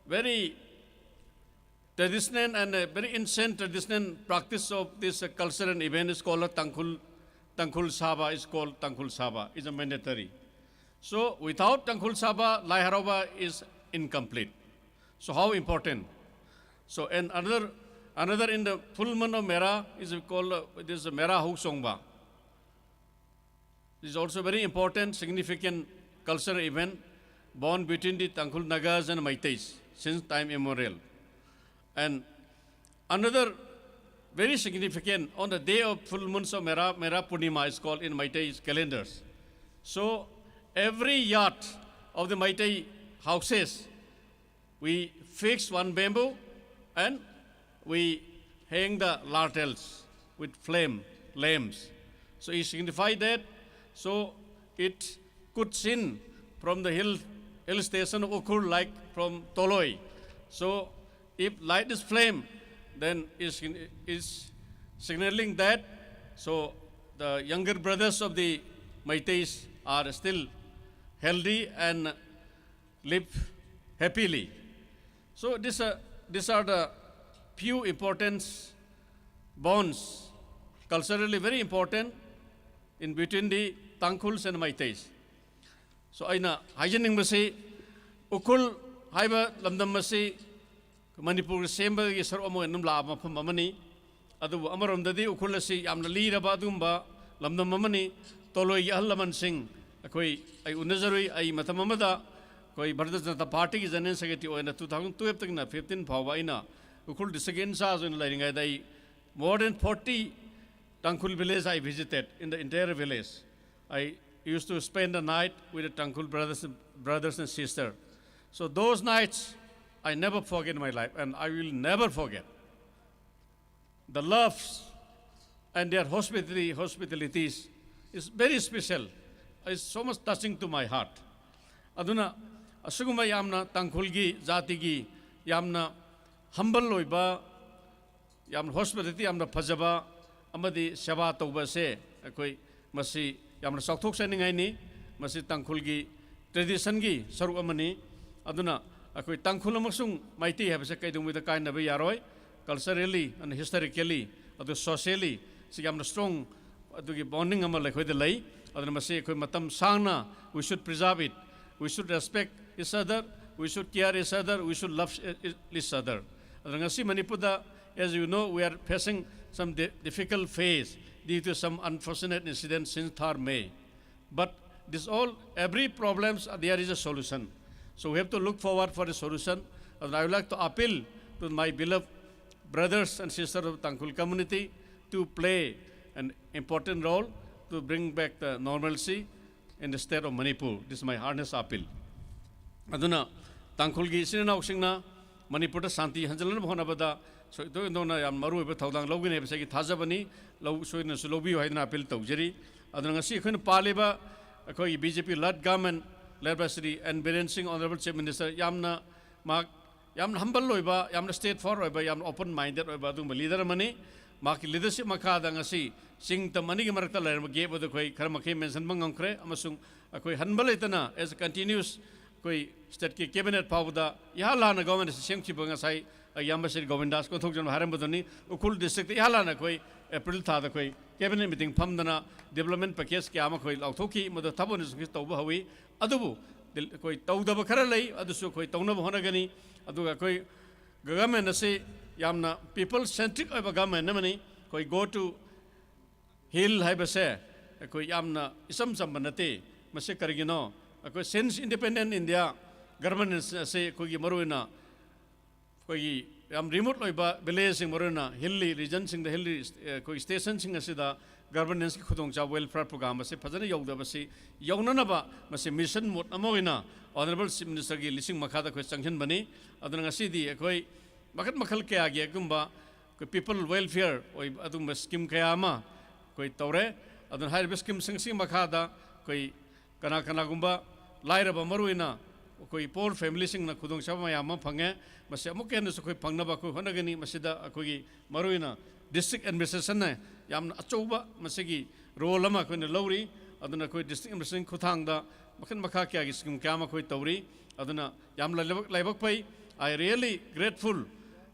very traditional and a very ancient traditional practice of this uh, culture and event is called a Tangkhul, Tangkhul Saba is called Tangkhul Saba. It's a mandatory. So without Tangkhul Saba, Lai Harauba is incomplete. So how important? So and another, another in the full moon of Mera is called uh, this Mera Haosongba. This is also very important, significant cultural event born between the Tangkhul Nagas and Meiteis since time immemorial. And another very significant, on the day of full moons of Mera, Mera Purnima is called in Meitei calendars. So every yard of the Meitei houses, we fix one bamboo and we hang the lartels with flame lamps. So it signifies that. So it could seen from the hill, hill station of Ukhrul, like from Toloi. So if light is flame, then is is signaling that. So the younger brothers of the Meiteis are still healthy and live happily. So this, uh, these are the few important bonds, culturally very important, in between the Tangkhuls and Meiteis. So eina haijinningmasi, Ukhrul haiba lamdam masi Manipur sembagi saruk ama namla mafam amani. Adubu amaromdadi Ukhrul asi yamna liraba adumba lamdam amani. Toloigi ahal lamansing, akhoi ai unazarui ai matam amada, akhoi Bharatiya Janata Party gi General Secretary oina two thousand twelve takna fifteen phaoba eina Ukhrul district in charge oina lairingaida ai more than forty Tangkhul village I visited in the entire village. I used to spend the night with the Tangkhul brothers, brothers and sisters. So those nights I never forget in my life, and I will never forget. The loves and their hospitality, hospitalities is very special. It's so much touching to my heart. Aduna, asuguma yamna Tangkhulgi, jatigi, yamna humble oiba, yamna hospitality yamna phajaba, amadi seba tobase, akhoi masi yamna saothok saningaini, masi Tangkhulgi tradition gi saruk amani. Aduna akhoi Tangkhul amasung Meitei haibase kaidungwida kainaba yaroi, culturally and historically, adu socially si yamna strong adugi bonding ama leikhoida lei. Aduna masi akhoi matam sangna, we should preserve it. We should respect each other, we should care each other, we should love e- e- each other. Aduna ngasi Manipurda, as you know, we are facing some di- difficult phase due to some unfortunate incidents since third May. But this all, every problems, uh, there is a solution. So we have to look forward for a solution. And I would like to appeal to my beloved brothers and sisters of Tangkhul community to play an important role to bring back the normalcy in the state of Manipur. This is my earnest appeal. Aduna Tangkhulgi sinanaosingna Manipurda shanti hanjalanaba honabada, so ito indona yam maruiba thaodang lougini haibase thajabani, lou soinasu loubiyu haina appeal toujari. Aduna ngasi akhoi paliba, akhoi B J P led government, led by Shri N Biren Singh, Honorable Chief Minister, yamna ma yamna humble oiba, yamna straightforward oiba, yamna open-minded oiba adungba leader amani. Maki leadership makhada ngasi singtam anigi marakta leirama gap adu akhoi khara makhei mention mangamkhare, amasung akhoi hanba leitana as a continuous akhoi state ki cabinet phaoda, ihalana government si semkhiba ngasai, a yamba Shri Govindas Kothok Jan haram baduni, Ukhrul district ihalana akhoi April thada akhoi cabinet meeting phamdana development package kayama akhoi laothokki, mada thabo ni sungki toba hawi, adubu, dil- akhoi todaba khara lei, adusu akhoi tonaba honagani, aduga akhoi government asi yamna people centric oiba government namani, akhoi go to hill haibase, akhoi yamna isam samba nate, masi karigino, akhoi since independent India, government asi akhoigi maruina, akhoi yam remote oiba village sing maruina, hilly region singda hilly, eh, akhoi station sing asida governance ki khudongcha welfare program asi phajana yaodabasi, yaonanaba, masi mission mode ama oina, Honorable Chief Minister gi lising makhada akhoi sanction bani, aduna ngasidi akhoi makhat makhal kayagi akhumba, akhoi people welfare oi adungba scheme kayama, akhoi toure, aduna haiba scheme sing sing makhada, akhoi ꯀꯅꯥ ꯀꯅꯥꯒꯨꯝꯕ ꯂꯥꯏꯔꯕ ꯃꯔꯨꯑꯣꯏꯅ ꯑꯩꯈꯣꯏ poor family ꯁꯤꯡꯅ ꯈꯨꯗꯣꯡꯆꯥꯕ ꯃꯌꯥꯝ ꯑꯃ ꯐꯪꯉꯦ꯫ ꯃꯁꯤ ꯑꯃꯨꯛꯀ ꯍꯦꯟꯅꯁꯨ ꯑꯩꯈꯣꯏ ꯐꯪꯅꯕ ꯑꯩꯈꯣꯏ ꯍꯣꯠꯅꯒꯅꯤ꯫ ꯃꯁꯤꯗ ꯑꯩꯈꯣꯏꯒꯤ ꯃꯔꯨꯑꯣꯏꯅ district administration ꯅ ꯌꯥꯝꯅ ꯑꯆꯧꯕ ꯃꯁꯤꯒꯤ role ꯑꯃ ꯑꯩꯈꯣꯏꯅ ꯂꯧꯔꯤ꯫ ꯑꯗꯨꯅ ꯑꯩꯈꯣꯏ district administration ꯈꯨꯠꯊꯥꯡꯗ ꯃꯈꯜ ꯃꯈꯥ ꯀꯌꯥꯒꯤ scheme ꯀꯌꯥ ꯑꯃ ꯑꯩꯈꯣꯏ ꯇꯧꯔꯤ꯫ ꯑꯗꯨꯅ ꯌꯥꯝꯅ ꯂꯥꯏꯕꯛ, ꯂꯥꯏꯕꯛ ꯐꯩ꯫ I really grateful.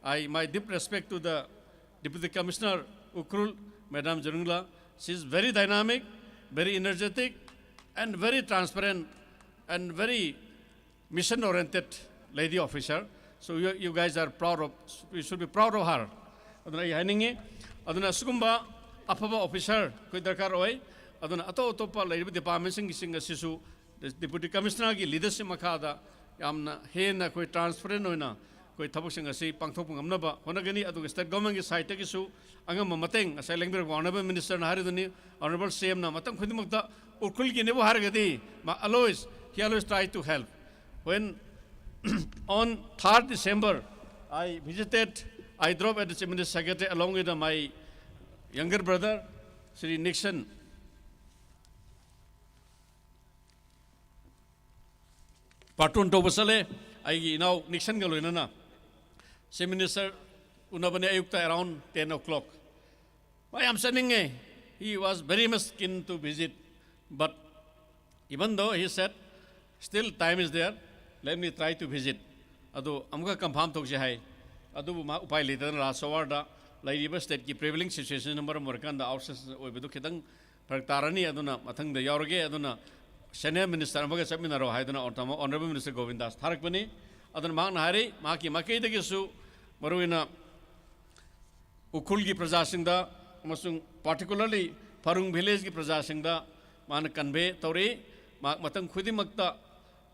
I, my deep respect to the Deputy Commissioner Ukhrul, Madam Jarungla. She is very dynamic, very energetic, and very transparent, and very mission-oriented lady officer. So you, you guys are proud of, you should be proud of her. ꯑꯗꯨꯅ ꯑꯩ ꯍꯥꯏꯅꯤꯡꯉꯤ꯫ ꯑꯗꯨꯅ ꯑꯁꯤꯒꯨꯝꯕ ꯑꯐꯕ officer ꯑꯩꯈꯣꯏ ꯗꯔꯀꯥꯔ ꯑꯣꯏ꯫ ꯑꯗꯨꯅ ꯑꯇꯣꯞ ꯑꯇꯣꯞꯄ ꯂꯩꯔꯤꯕ department ꯁꯤꯡꯒꯤ, ꯁꯤꯡ ꯑꯁꯤꯁꯨ Deputy Commissioner ꯒꯤ leadership ꯃꯈꯥꯗ ꯌꯥꯝꯅ ꯍꯦꯟꯅ ꯑꯩꯈꯣꯏ transparent ꯑꯣꯏꯅ ꯑꯩꯈꯣꯏ ꯊꯕꯛꯁꯤꯡ ꯑꯁꯤ ꯄꯥꯡꯊꯣꯛꯄ ꯉꯝꯅꯕ ꯍꯣꯠꯅꯒꯅꯤ꯫ ꯑꯗꯨꯒ state government ꯀꯤ side ꯇꯒꯤꯁꯨ ꯑꯉꯝꯕ ꯃꯇꯦꯡ, ꯉꯁꯥꯏ ꯂꯦꯡꯕꯤꯔꯛꯄ Honorable Minister ꯅ ꯍꯥꯏꯔꯤꯗꯨꯅꯤ, Honorable C M ꯅ ꯃꯇꯝ ꯈꯨꯗꯤꯡꯃꯛꯇ ꯎꯈ꯭ꯔꯨꯜꯒꯤꯅꯦꯕꯨ ꯍꯥꯏꯔꯒꯗꯤ, ꯃꯥ always, he always try to help. When on third December, I visited, I dropped at the Chief Minister Secretary along with my younger brother, Shri Nixon. Baton ꯇꯧꯕ ꯆꯠꯂꯦ, ꯑꯩꯒꯤ ꯏꯅꯥꯎ Nixon ꯒ ꯂꯣꯏꯅꯅ꯫ Chief Minister ꯎꯅꯕꯅꯦ ꯑꯌꯨꯛꯇ around ten o'clock꯫ ꯃꯥ ꯌꯥꯝ ꯆꯠꯅꯤꯡꯉꯦ꯫ He was very much keen to visit, but even though he said, "Still time is there, let me try to visit." ꯑꯗꯨ ꯑꯃꯨꯛꯀ confirm ꯇꯧꯁꯤ ꯍꯥꯏ꯫ ꯑꯗꯨꯕꯨ ꯃꯥ ꯎꯄꯥꯏ ꯂꯩꯇꯗꯅ last hour ꯗ ꯂꯩꯔꯤꯕ state ꯀꯤ prevailing situation ꯅ ꯃꯔꯝ ꯑꯣꯏꯔꯀꯥꯟꯗ out session ꯑꯣꯏꯕꯗꯨ ꯈꯤꯇꯪ ꯐꯔꯛ ꯇꯥꯔꯅꯤ, ꯑꯗꯨꯅ ꯃꯊꯪꯗ ꯌꯥꯎꯔꯒꯦ, ꯑꯗꯨꯅ senior minister ꯑꯃꯒ ꯆꯠꯃꯤꯟꯅꯔꯣ ꯍꯥꯏꯗꯨꯅ Honorable Minister ꯒꯣꯕꯤꯟꯗꯥꯁ ꯊꯥꯔꯛꯄꯅꯤ꯫ ꯑꯗꯨꯅ ꯃꯍꯥꯛꯅ ꯍꯥꯏꯔꯤ, ꯃꯍꯥꯛꯀꯤ ꯃꯥꯏꯀꯩꯗꯒꯤꯁꯨ ꯃꯔꯨꯑꯣꯏꯅ ꯎꯈ꯭ꯔꯨꯜꯒꯤ ꯄ꯭ꯔꯖꯥꯁꯤꯡꯗ ꯑꯃꯁꯨꯡ particularly ꯐꯥꯔꯨꯡ village ꯀꯤ ꯄ꯭ꯔꯖꯥꯁꯤꯡꯗ ꯃꯥꯅ convey ꯇꯧꯔꯤ꯫ ꯃꯍꯥꯛ ꯃꯇꯝ ꯈꯨꯗꯤꯡꯃꯛꯇ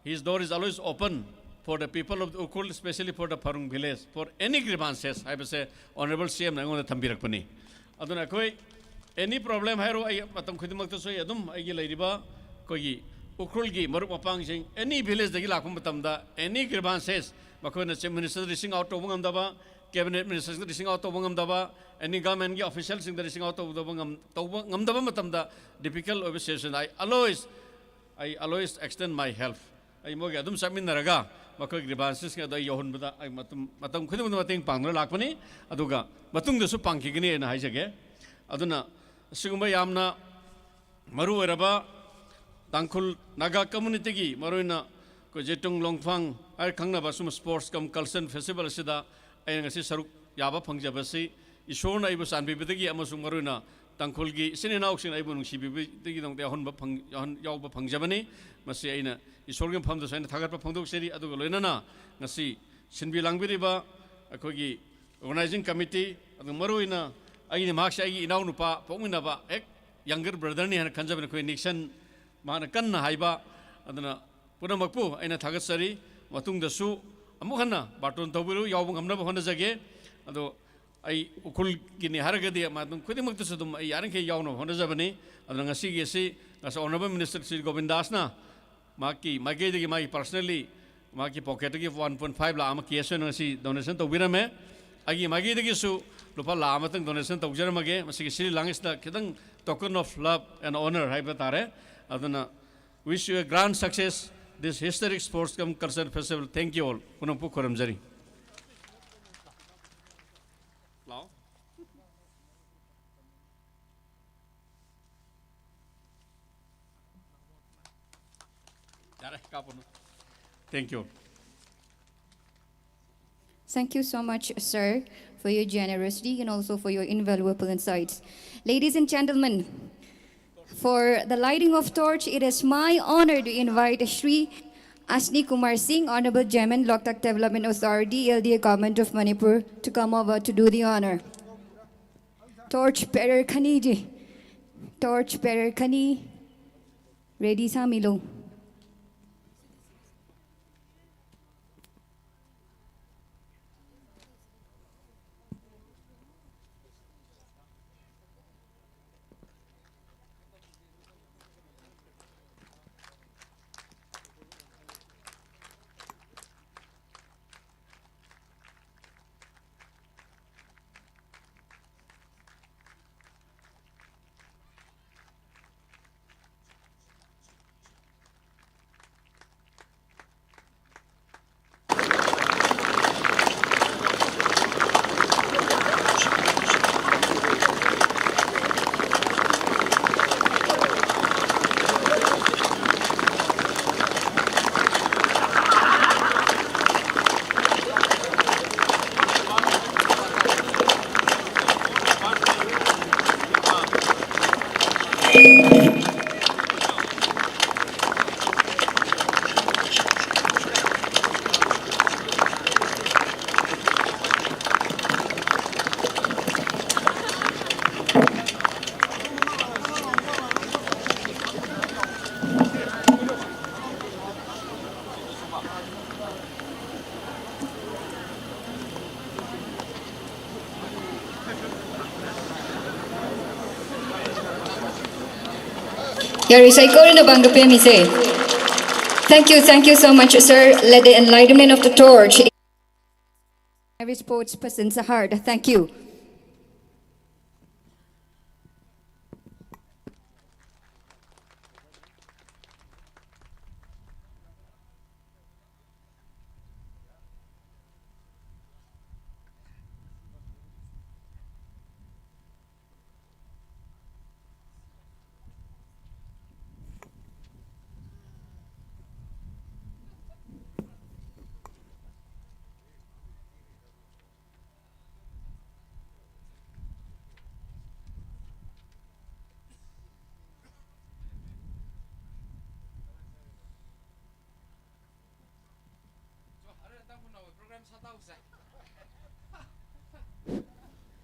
his door is always open for the people of Ukhrul, especially for the Pharung village, for any grievances ꯍꯥꯏꯕꯁꯦ Honorable C M ꯅ ꯑꯩꯉꯣꯟꯗ ꯊꯝꯕꯤꯔꯛꯄꯅꯤ꯫ ꯑꯗꯨꯅ ꯑꯩꯈꯣꯏ any problem ꯍꯥꯏꯔꯣ, ꯑꯩ ꯃꯇꯝ ꯈꯨꯗꯤꯡꯃꯛꯇꯁꯨ ꯑꯩ ꯑꯗꯨꯝ ꯑꯩꯒꯤ ꯂꯩꯔꯤꯕ ꯑꯩꯈꯣꯏꯒꯤ ꯎꯈ꯭ꯔꯨꯜꯒꯤ ꯃꯔꯨꯞ ꯃꯄꯥꯡꯁꯤꯡ any village ꯗꯒꯤ ꯂꯥꯛꯄ ꯃꯇꯝꯗ any grievances ꯃꯈꯣꯏꯅ Chief Minister ꯗ reaching out ꯇꯧꯕ ꯉꯝꯗꯕ, Cabinet Minister ꯁꯤꯡꯗ reaching out ꯇꯧꯕ ꯉꯝꯗꯕ, any government ꯀꯤ official ꯁꯤꯡꯗ reaching out ꯇꯧꯗꯕ ꯉꯝ-, ꯇꯧꯕ ꯉꯝꯗꯕ ꯃꯇꯝꯗ difficult ꯑꯣꯏꯕ situation I always, I always extend my help. ꯑꯩ ꯃꯣꯏꯒ ꯑꯗꯨꯝ ꯆꯠꯃꯤꯟꯅꯔꯒ ꯃꯈꯣꯏꯒꯤ grievances ꯁꯤꯡ ꯑꯗꯨ ꯑꯩ ꯌꯧꯍꯟꯕꯗ ꯑꯩ ꯃꯇꯝ, ꯃꯇꯝ ꯈꯨꯗꯤꯡꯃꯛꯇ ꯃꯇꯦꯡ ꯄꯥꯡꯗꯨꯅ ꯂꯥꯛꯄꯅꯤ, ꯑꯗꯨꯒ ꯃꯇꯨꯡꯗꯁꯨ ꯄꯥꯡꯈꯤꯒꯅꯤ ꯍꯥꯏꯅ ꯍꯥꯏꯖꯒꯦ꯫ ꯑꯗꯨꯅ ꯑꯁꯤꯒꯨꯝꯕ ꯌꯥꯝꯅ ꯃꯔꯨ ꯑꯣꯏꯔꯕ ꯇꯥꯡꯈꯨꯜ ꯅꯥꯒꯥ community ꯒꯤ ꯃꯔꯨꯑꯣꯏꯅ ꯑꯩꯈꯣꯏ ꯖꯦꯇꯨꯡ ꯂꯣꯡꯐꯥꯡ ꯍꯥꯏꯔ ꯈꯪꯅꯕ ꯁꯨꯝ sports cum cultural festival ꯑꯁꯤꯗ ꯑꯩꯅ ꯉꯁꯤ ꯁꯔꯨꯛ ꯌꯥꯕ ꯐꯪꯖꯕꯁꯤ ꯏꯁꯣꯔꯅ ꯑꯩꯕꯨ ꯆꯥꯟꯕꯤꯕꯗꯒꯤ ꯑꯃꯁꯨꯡ ꯃꯔꯨꯑꯣꯏꯅ ꯇꯥꯡꯈꯨꯜꯒꯤ ꯏꯆꯤꯟ ꯏꯅꯥꯎꯁꯤꯡꯅ ꯑꯩꯕꯨ ꯅꯨꯡꯁꯤꯕꯤꯕꯗꯒꯤꯗꯃꯛꯇ ꯌꯥꯎꯍꯟꯕ ꯐꯪ-, ꯌꯥꯎꯍꯟ-, ꯌꯥꯎꯕ ꯐꯪꯖꯕꯅꯤ꯫ ꯃꯁꯤ ꯑꯩꯅ ꯏꯁꯣꯔꯒꯤ ꯃꯐꯝꯗꯁꯨ ꯑꯩꯅ ꯊꯥꯒꯠꯄ ꯐꯣꯡꯗꯣꯛꯆꯔꯤ꯫ ꯑꯗꯨꯒ ꯂꯣꯏꯅꯅ ꯉꯁꯤ ꯁꯤꯟꯕꯤ ꯂꯥꯡꯕꯤꯔꯤꯕ ꯑꯩꯈꯣꯏꯒꯤ organizing committee, ꯑꯗꯨꯒ ꯃꯔꯨꯑꯣꯏꯅ ꯑꯩꯒꯤ, ꯃꯍꯥꯛꯁꯦ ꯑꯩꯒꯤ ꯏꯅꯥꯎꯅꯨꯄꯥ ꯄꯣꯛꯃꯤꯟꯅꯕ ꯍꯦꯛ younger brother ꯅꯤ ꯍꯥꯏꯅ ꯈꯟꯖꯕꯅꯤ ꯑꯩꯈꯣꯏ ꯅꯤꯛꯁꯟ, ꯃꯍꯥꯛꯅ ꯀꯟꯅ ꯍꯥꯏꯕ꯫ ꯑꯗꯨꯅ ꯄꯨꯝꯅꯃꯛꯄꯨ ꯑꯩꯅ ꯊꯥꯒꯠꯆꯔꯤ꯫ ꯃꯇꯨꯡꯗꯁꯨ ꯑꯃꯨꯛ ꯍꯟꯅ ꯕꯥꯔꯇꯣꯟ ꯇꯧꯕꯤꯔꯨ, ꯌꯥꯎꯕ ꯉꯝꯅꯕ ꯍꯣꯠꯅꯖꯒꯦ꯫ ꯑꯗꯣ ꯑꯩ ꯎꯈ꯭ꯔꯨꯜꯒꯤꯅꯤ ꯍꯥꯏꯔꯒꯗꯤ ꯃꯇꯝ ꯈꯨꯗꯤꯡꯃꯛꯇꯁꯨ ꯑꯗꯨꯝ ꯑꯩ ꯌꯥꯔꯤꯈꯩ ꯌꯥꯎꯅꯕ ꯍꯣꯠꯅꯖꯕꯅꯤ꯫ ꯑꯗꯨꯅ ꯉꯁꯤꯒꯤ ꯑꯁꯤ, ꯉꯁꯤ Honourable Minister ꯁ꯭ꯔꯤ ꯒꯣꯕꯤꯟꯗꯥꯁꯅ ꯃꯍꯥꯛꯀꯤ ꯃꯥꯏꯀꯩꯗꯒꯤ, ꯃꯥꯒꯤ personally, ꯃꯍꯥꯛꯀꯤ pocket ꯇꯒꯤ one point five ꯂꯥꯛ ꯑꯃ cash ꯑꯣꯏꯅ ꯉꯁꯤ donation ꯇꯧꯕꯤꯔꯝꯃꯦ꯫ ꯑꯩꯒꯤ ꯃꯥꯏꯀꯩꯗꯒꯤꯁꯨ ꯂꯨꯄꯥ ꯂꯥꯛ ꯑꯃꯇꯪ donation ꯇꯧꯖꯔꯝꯃꯒꯦ꯫ ꯃꯁꯤꯒꯤ ꯁꯤꯔꯤ ꯂꯥꯡꯉꯩꯁꯤꯗ ꯈꯤꯇꯪ token of love and honour ꯍꯥꯏꯕ ꯇꯥꯔꯦ꯫ ꯑꯗꯨꯅ wish you a grand success this historic sports cum cultural festival. Thank you all. ꯄꯨꯝꯅꯃꯛꯄꯨ ꯈꯨꯔꯨꯝꯖꯔꯤ꯫ ꯂꯥꯛꯑꯣ꯫ ꯌꯥꯔꯦ, ꯀꯥꯞꯄꯅꯨ꯫ Thank you. Thank you so much, sir, for your generosity and also for your invaluable insights. Ladies and gentlemen, for the lighting of torch, it is my honor to invite Shri Ashni Kumar Singh, Honorable Chairman, Loktak Development Authority, L D A Government of Manipur, to come over to do the honor. Torch bearer khani ji. Torch bearer khani. Ready sāmilu. Yarui saikorana vang kapemisa. Thank you, thank you so much, sir. Let the enlightenment of the torch. Every sports person, Sahar, thank you.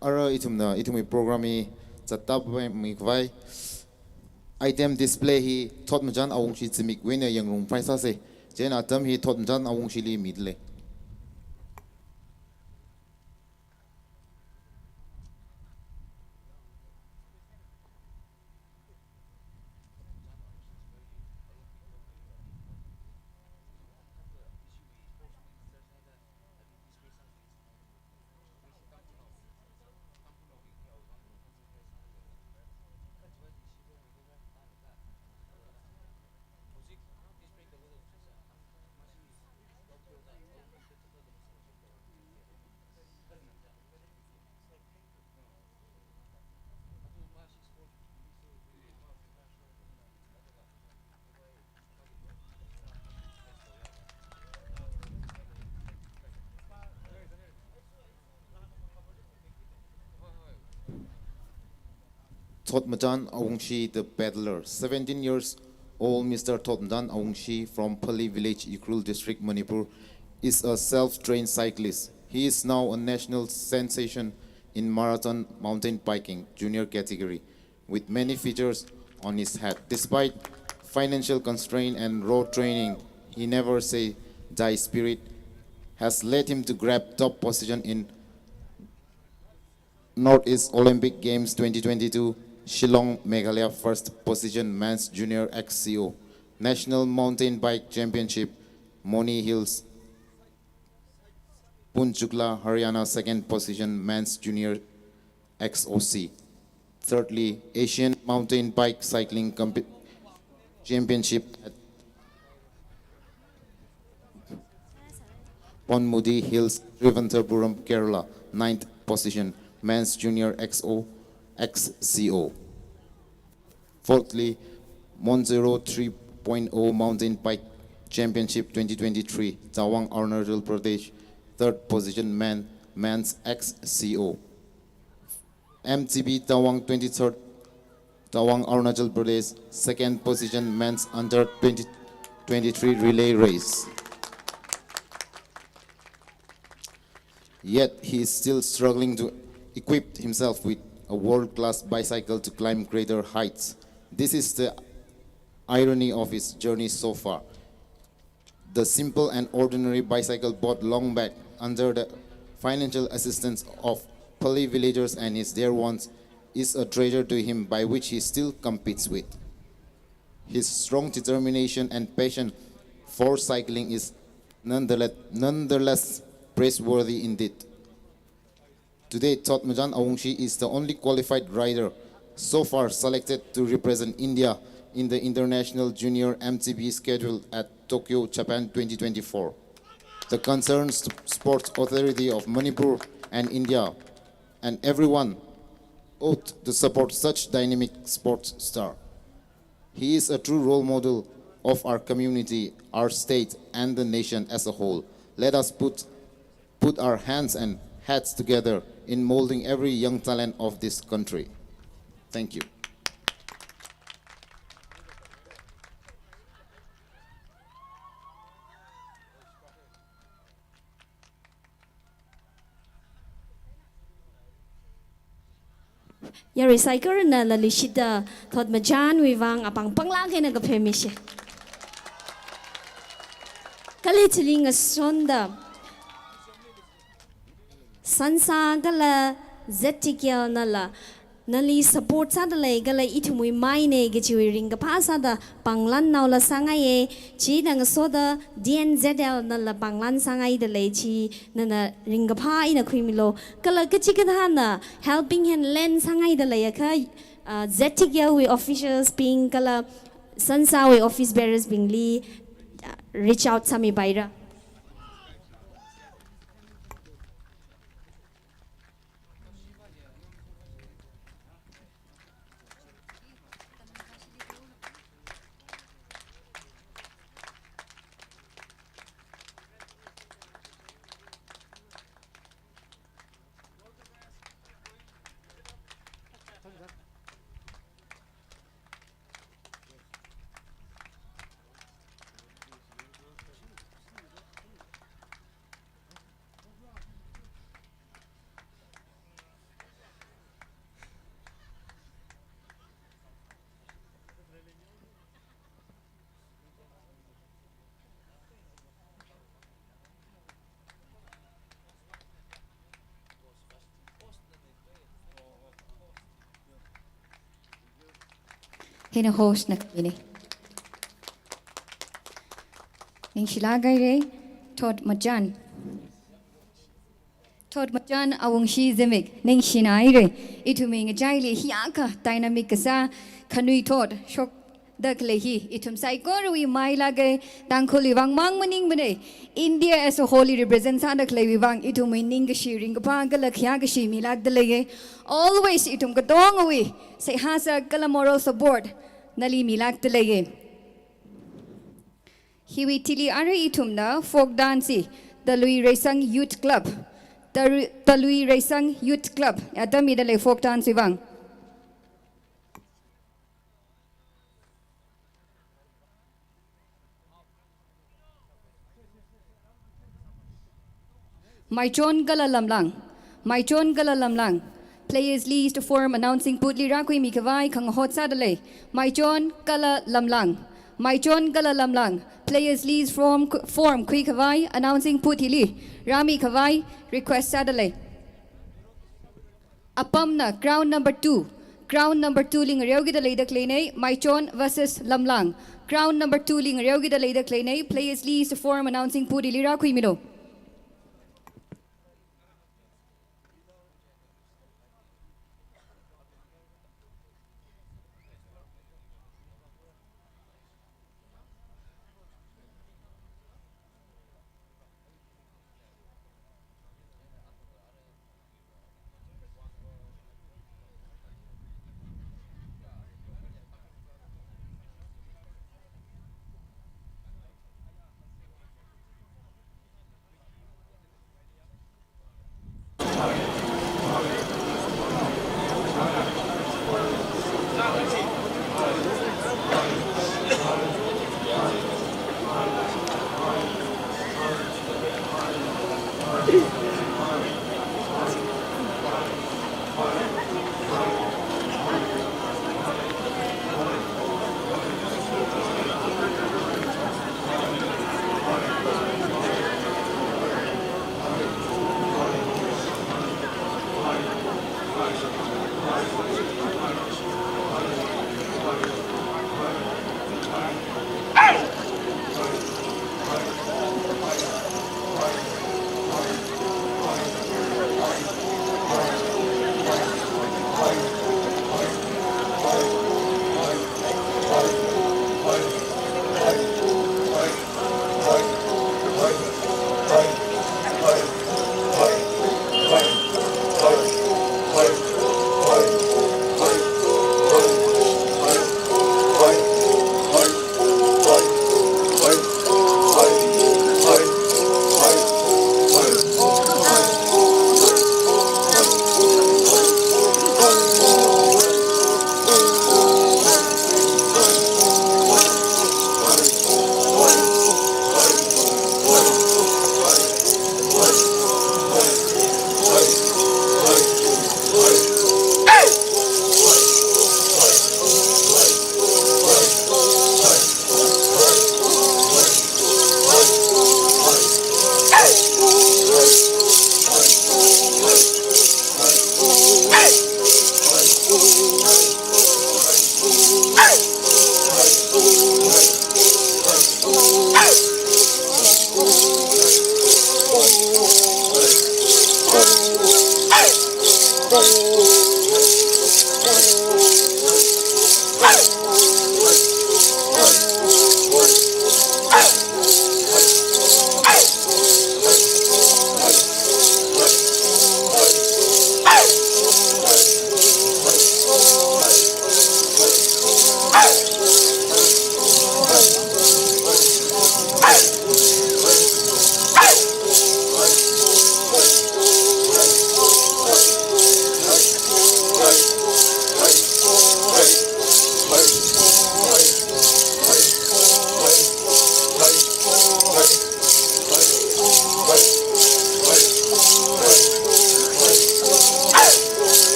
Ara ithumna, ithumwui program hi zatda pamikhavai item display hi Thotmachan Awungshi zimikwui eina yangrumphai sāsa. Chieina atam hi Thotmachan Awungshili midalei. Thotmachan Awungshi, the paddler. Seventeen years old Mister Thotmachan Awungshi from Phali village, Ukhrul district, Manipur, is a self-trained cyclist. He is now a national sensation in marathon mountain biking junior category, with many feathers on his hat. Despite financial constraint and raw training, he never say die spirit has led him to grab top position in Northeast Olympic Games twenty twenty-two, Shillong, Meghalaya, first position, men's junior X C O, National Mountain Bike Championship, Moni Hills, Panchkula, Haryana, second position, men's junior X O C. Thirdly, Asian Mountain Bike Cycling Compe- Championship at Ponmudi Hills, Thiruvananthapuram, Kerala, ninth position, men's junior X O, X C O. Fourthly, Monzero three point oh Mountain Bike Championship twenty twenty-three, Tawang, Arunachal Pradesh, third position, men, men's X C O. M T B Tawang twenty-third, Tawang, Arunachal Pradesh, second position, men's under twenty twenty-three relay race. Yet he is still struggling to equip himself with a world-class bicycle to climb greater heights. This is the irony of his journey so far. The simple and ordinary bicycle bought long back under the financial assistance of Phali villagers and his dear ones is a treasure to him by which he still competes with. His strong determination and passion for cycling is nonetheless, nonetheless praiseworthy indeed. Today, Thotmachan Awungshi is the only qualified rider so far selected to represent India in the International Junior M T B scheduled at Tokyo, Japan twenty twenty-four. The concerned Sports Authority of Manipur and India and everyone ought to support such dynamic sports star. He is a true role model of our community, our state, and the nation as a whole. Let us put, put our hands and heads together in molding every young talent of this country. Thank you. Yarui saikorana laa leishida Thotmachanwui vang apāng panglāk eina kapemisa. Kala chili ngasonda Sansa kala Z T K L nala nali support sāda lei kala ithumwui maine kachiwui ringkaphā sāda pānglan naola sāngaiye. China ngasoda D N Z L nala pānglan sāngaida lei chi nana ringkaphā eina khuimilu. Kala kachikathāna helping hand lend sāngaida leiakha, uh, Z T K L wui officials bing kala Sansawui office bearers bingli, uh, reach out sāmipaira. Hina host na kine. Ningshilāk haira, Thotmachan. Thotmachan Awungshi Zimik, ningshina haira. Ithumwui ngachaili hiyākha dynamic kasā khanuithot shokda khalei hi ithum saikorawui mailāka, Tangkhulwui vang mang maningmana. India as a whole li represent sāda khaleiwui vang ithumwui ningkashi ringkaphā kala khayākashi milākda leiya. Always ithum katongawui seihā sā kala moral support nali milākda leiya. Hiwui thili arui ithumna folk dance hi Talui Reisang Youth Club, Taru-, Talui Reisang Youth Club atamida lei folk dance wui vang. Maichon kala Lamlang. Maichon kala Lamlang. Players list form announcing booth li rākhuimi khavai khangahot sāda lei. Maichon kala Lamlang. Maichon kala Lamlang. Players list form, form khui khavai announcing booth hili rāmi khavai request sāda lei. Apamna ground number two. Ground number two li ngareokida leida khaleina, Maichon versus Lamlang. Ground number two li ngareokida leida khaleina, players list form announcing booth hili rākhuimilu.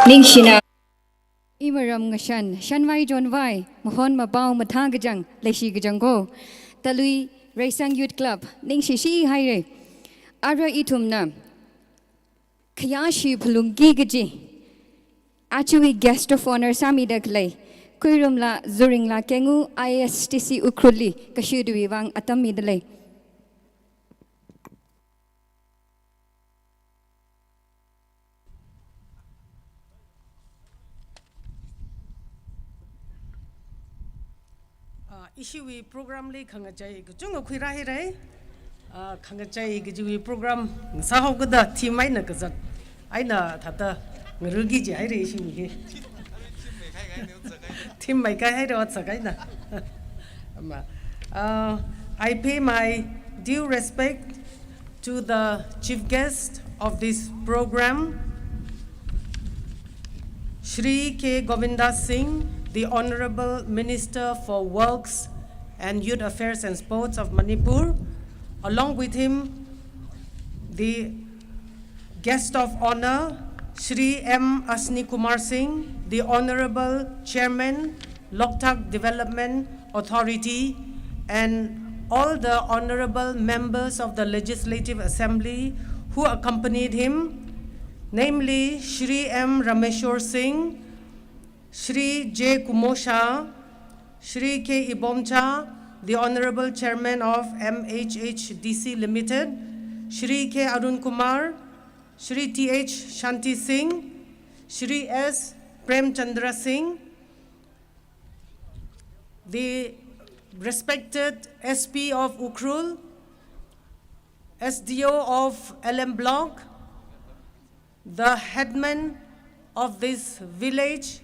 Ningshina. Imaram ngashan, shanvai jonvai, mahon mapao mathā kachang, leishi kachang ko. Talui Reisang Youth Club, ningshi shihaire. Ara ithumna khayāshi phalungki kaji, aja wui guest of honour sāmida khalei Khuirumla Zuringla Kengu, I A S T C Ukhrulli, kashidawui vang atam midalei. Ah, ishiwui program li khangachei kachungkha khuirāhaire. Ah, khangachei kajiwui program sāhaokada theme eina kazat eina thāda ngaruki jihaire ishiwui hi. Theme mai kai haire otsak eina. Ama, uh, I pay my due respect to the chief guest of this program, Shri K Govinda Singh, the Honorable Minister for Works and Youth Affairs and Sports of Manipur. Along with him, the guest of honour, Shri M Ashni Kumar Singh, the Honourable Chairman, Loktak Development Authority, and all the honourable members of the Legislative Assembly who accompanied him, namely Shri M Rameshwar Singh, Shri J Kumosha, Shri K Ibomcha, the Honourable Chairman of M H H D C Limited, Shri K Arun Kumar, Shri T H Shanti Singh, Shri S Premchandra Singh, the respected S P of Ukhrul, S D O of L M Block, the headman of this village,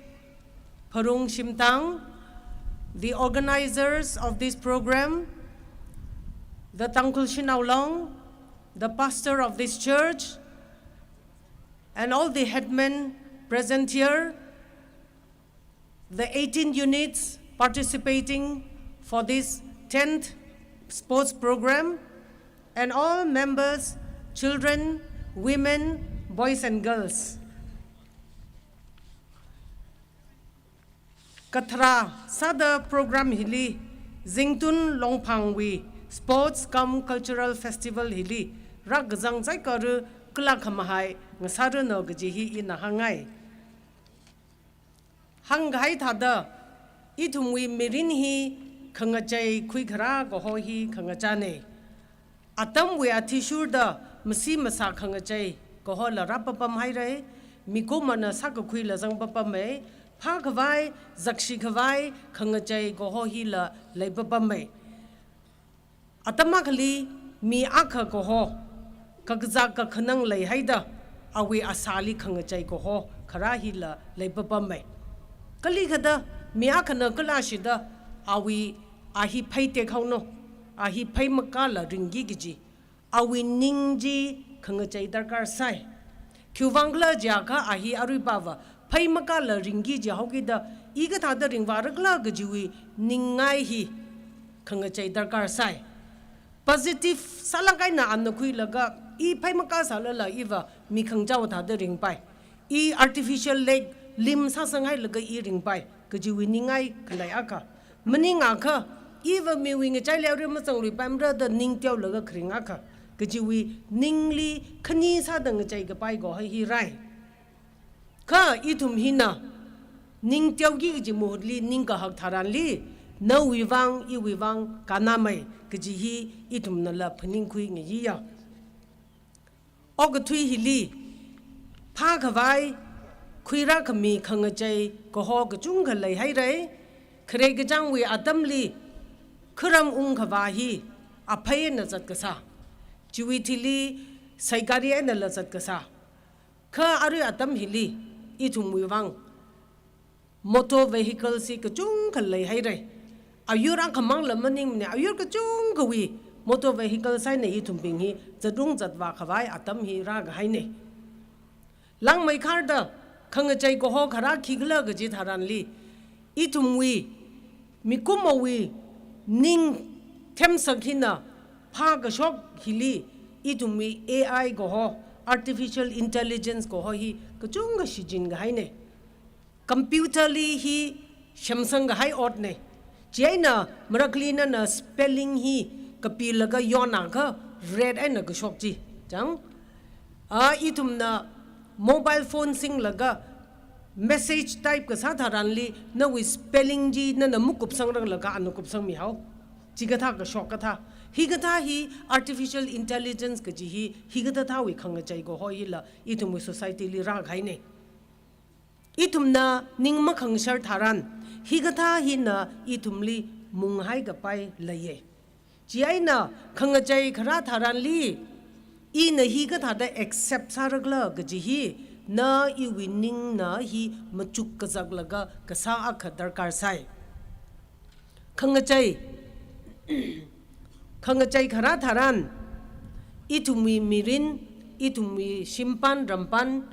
Pharung Shimtang, the organizers of this program, the Tangkhul Shanao Long, the pastor of this church, and all the headmen present here, the eighteen units participating for this tenth sports program, and all members, children, women, boys and girls. Kathara sāda program hili, Zingtun Longphangwui Sports cum Cultural Festival hili, rākazang saikora kala khamahai ngasāranu kaji hi ina hāngngai. Hāngkahai thāda, ithumwui mirin hi khangachei khuikharā kaho hi khangachāne. Atamwui athishurda masi masā khangachei kahola rāpapam haire, mikumona sākakhuila zangpapame, phākhavai, zakshikhavai, khangachei kaho hila leipapame. Atam akhali mi akha kaho, kakazā kakhanang leihaida, awui asāli khangachei kaho kharā hila leipapame. Kalikhada mi akhana kalāshida, awui a hi phei tekhaono, a hi phei makāla ringki kaji, awui ning chi khangachei darkar sai. Khiwuivang khala jiakha a hi aruiva phei makāla ringki jihaokida, i kathāda ringvāra khala kajiwui ningngai hi khangachei darkar sai. Positive sālāk eina ana khuilaga, i phei makā sālala iva mi khangachao thāda ringpai. I artificial leg limb sāsanghailaga i ringpai kajiwui ningngai khalei akha. Maningakha, iva miwui ngachaili arui mazangluipaimara da ning teolaga kharing akha kajiwui ningli khani sāda ngacheikapai kaho hi rai. Kha ithum hina ning teoki kaji mahutli ning kahak tharanli, nawui vang, iwui vang kannamei kaji hi ithumnala phaningkhui ngayiya. Okathui hili, phākhavai, khuirākhami khangachei kaho kachungkha leihaire, khare kachangwui atamli, kharam ungkhavā hi, aphei eina zatkasā, chiwui thili, saikari einala zatkasā. Kha arui atam hili, ithumwui vang motor vehicle si kachungkha leihaire. Ayur akhamangla maningmane, ayur kachungkhawui motor vehicle sai na ithumbing hi zatrung zatvā khavai atam hi rākahaine. Langmeikharda khangachei kaho kharā khikhala kaji tharanli, ithumwui mikumowui ning themsak hina phākashok hili ithumwui A I kaho, Artificial intelligence kaho hi kachungkha shichin kahaine. Computer li hi semsang kahai otne. Chieina marakli nana spelling hi kapilaga yonakha red eina kashok chi. Chang. A, ithumna mobile phone singlaga message type kasā tharanli nawui spelling chi nana makupsang ranglaga ana kupsangmi hao. Chikathā kashok kathā. Hikathā hi artificial intelligence kaji hi, hikathā thāwui khangachei kaho hila ithumwui society li rākahaine. Ithumna ning makhangashar tharan, hikathā hina ithumli munghai kapai leiye. Chieina khangachei kharā tharanli, ina hikathāda accept sārakhala kaji hi, na iwui ningna hi machuk kazaklaga kasā akha darkar sai. Khangachei, khangachei kharā tharan, ithumwui mirin, ithumwui shimpan rampan,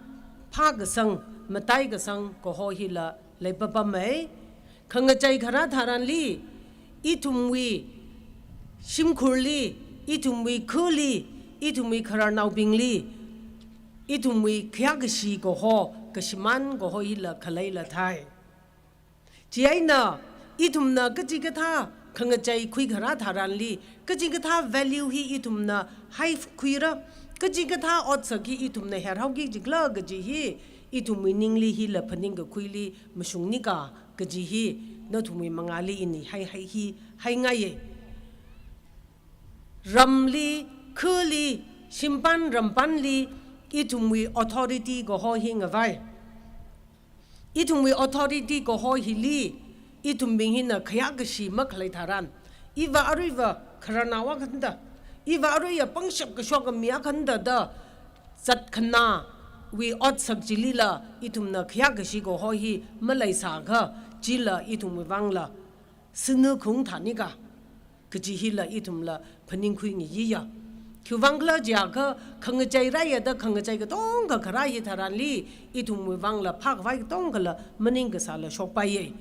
phākasang, mataikasang kaho hila leipapamei. Khangachei kharā tharanli, ithumwui shimkhurli, ithumwui khali, ithumwui khararnaobingli, ithumwui khayākashi kaho, kashimān kaho hila khaleila thai. Chieina, ithumna kachikathā khangachei khui kharā tharanli, kachikathā value hi ithumna haikhuira, kachikathā otsak hi ithumna herhaoki jikhala kaji hi, ithumwui ningli hila phaningkakhuili mashungnika kaji hi, nathumwui mangāli ini hai hai hi haingaiye. Ramli, khali, shimpan rampanli, ithumwui authority kaho hi ngavai. Ithumwui authority kaho hili, ithumbing hina khayākashi makhalei tharan, iva aruiva khararnao akhanda, iva aruiya pangshap kashok kami akhanda da, zatkhanāwui otsak chilila, ithumna khayākashi kaho hi maleisākha, chila ithumwui vangla, sinu khung thānika, kaji hila ithumla phaningkhui ngiyiya. Khiwuivang khala jiakha khangachei rāyada khangachei katonga kharā hi tharanli, ithumwui vangla phākhavai katongala maning kasāla shokpaiye.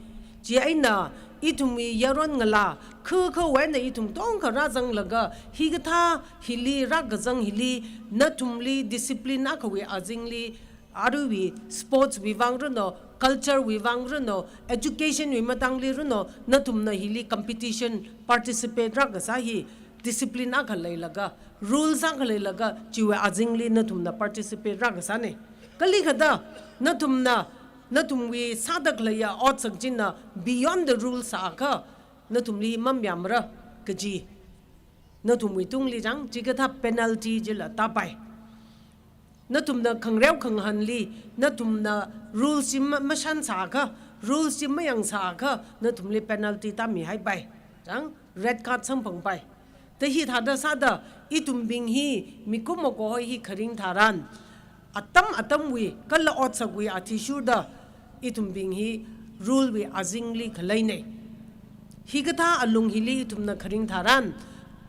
Chieina ithumwui yaron ngalā, kha kha wui eina ithum katonga rāzanglaga, hikathā hili rākazang hili, nathumli discipline akhawui azingli, aruiwui sports wui vang runo, culture wui vang runo, education wui matangli runo, nathumna hili competition participate rākasā hi discipline akha leilaga, rules akha leilaga, chiwui azingli nathumna participate rākasāne. Kali khada, nathumna, nathumwui sāda khaleiya otsak china beyond the rules sāakha, nathumli mamayāmara kaji. Nathumwui tungli chang, chikathā penalty chila tāpai. Nathumna khangareo khangahānli, nathumna rules chi ma-, mashansāakha, rules chi mayangsāakha, nathumli penalty tāmihaipai. Chang, red card samphangpai. Da hithāda sāda, ithumbing hi, mikumo kaho hi kharing tharan, atam atamwui, kala otsakwui athishurda, ithumbing hi rule wui azingli khaleine. Hikathā alung hili ithumna kharing tharan,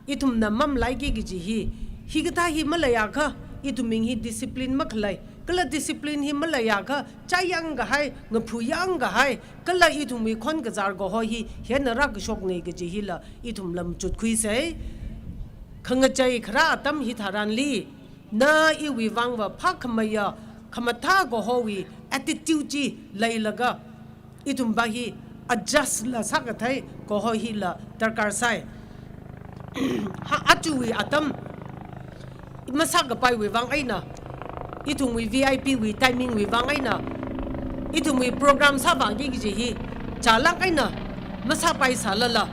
ithumna mamalaiki kaji hi, hikathā hi maleiakha, ithumbing hi discipline makhalei, kala discipline hi maleiakha, chāyang kahai, ngaphu yang kahai, kala ithumwui khon kazār kaho hi, hina rākashokne kaji hila, ithumla machutkhuisei. Khangachei kharā atam hi tharanli, na iwui vangva phākhameiya, khamathā kahowui attitude chi leilaga, ithumva hi adjust la sākathei kaho hila darkar sai. Ha, achuwui atam masākapaiwui vang eina, ithumwui V I P wui timing wui vang eina, ithumwui program sāvāki kaji hi, chālāk eina masāpaisālala,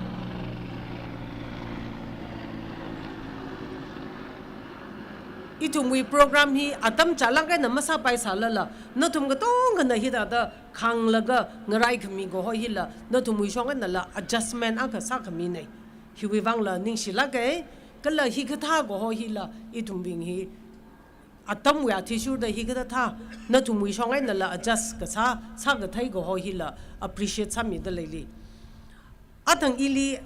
ithumwui program hi atam chālāk eina masāpaisālala, nathum katongana hithāda khanglaga ngaraikhami kaho hila, nathumwui shong einala adjustment akha sākhamine. Hiwui vangla ningshilāke, kala hikathā kaho hila, ithumbing hi atamwui athishurda hikathā, nathumwui shong einala adjust kasā, sākathei kaho hila, appreciate sāmida leili. Athang ili,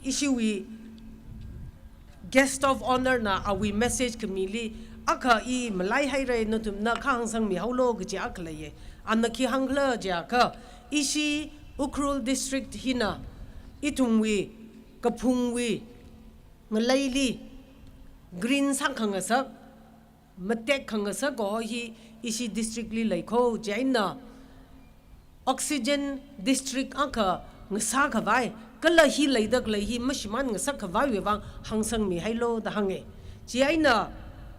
ishiwui guest of honour na awui message khamili, akha i malaihaire, nathumna kha hāngsangmihaolo kaji akha leiye. Ana khi hāngkhala jiakha, ishi Ukhrul District hina, ithumwui, kaphungwui, ngaleili, green sākhangasak, matek khangasak kaho hi ishi district li leikho, chieina oxygen district akha ngasākhavai, kala hi leida khalei hi mashimān ngasakkhavaiwui vang hāngsangmihailu da hānga. Chieina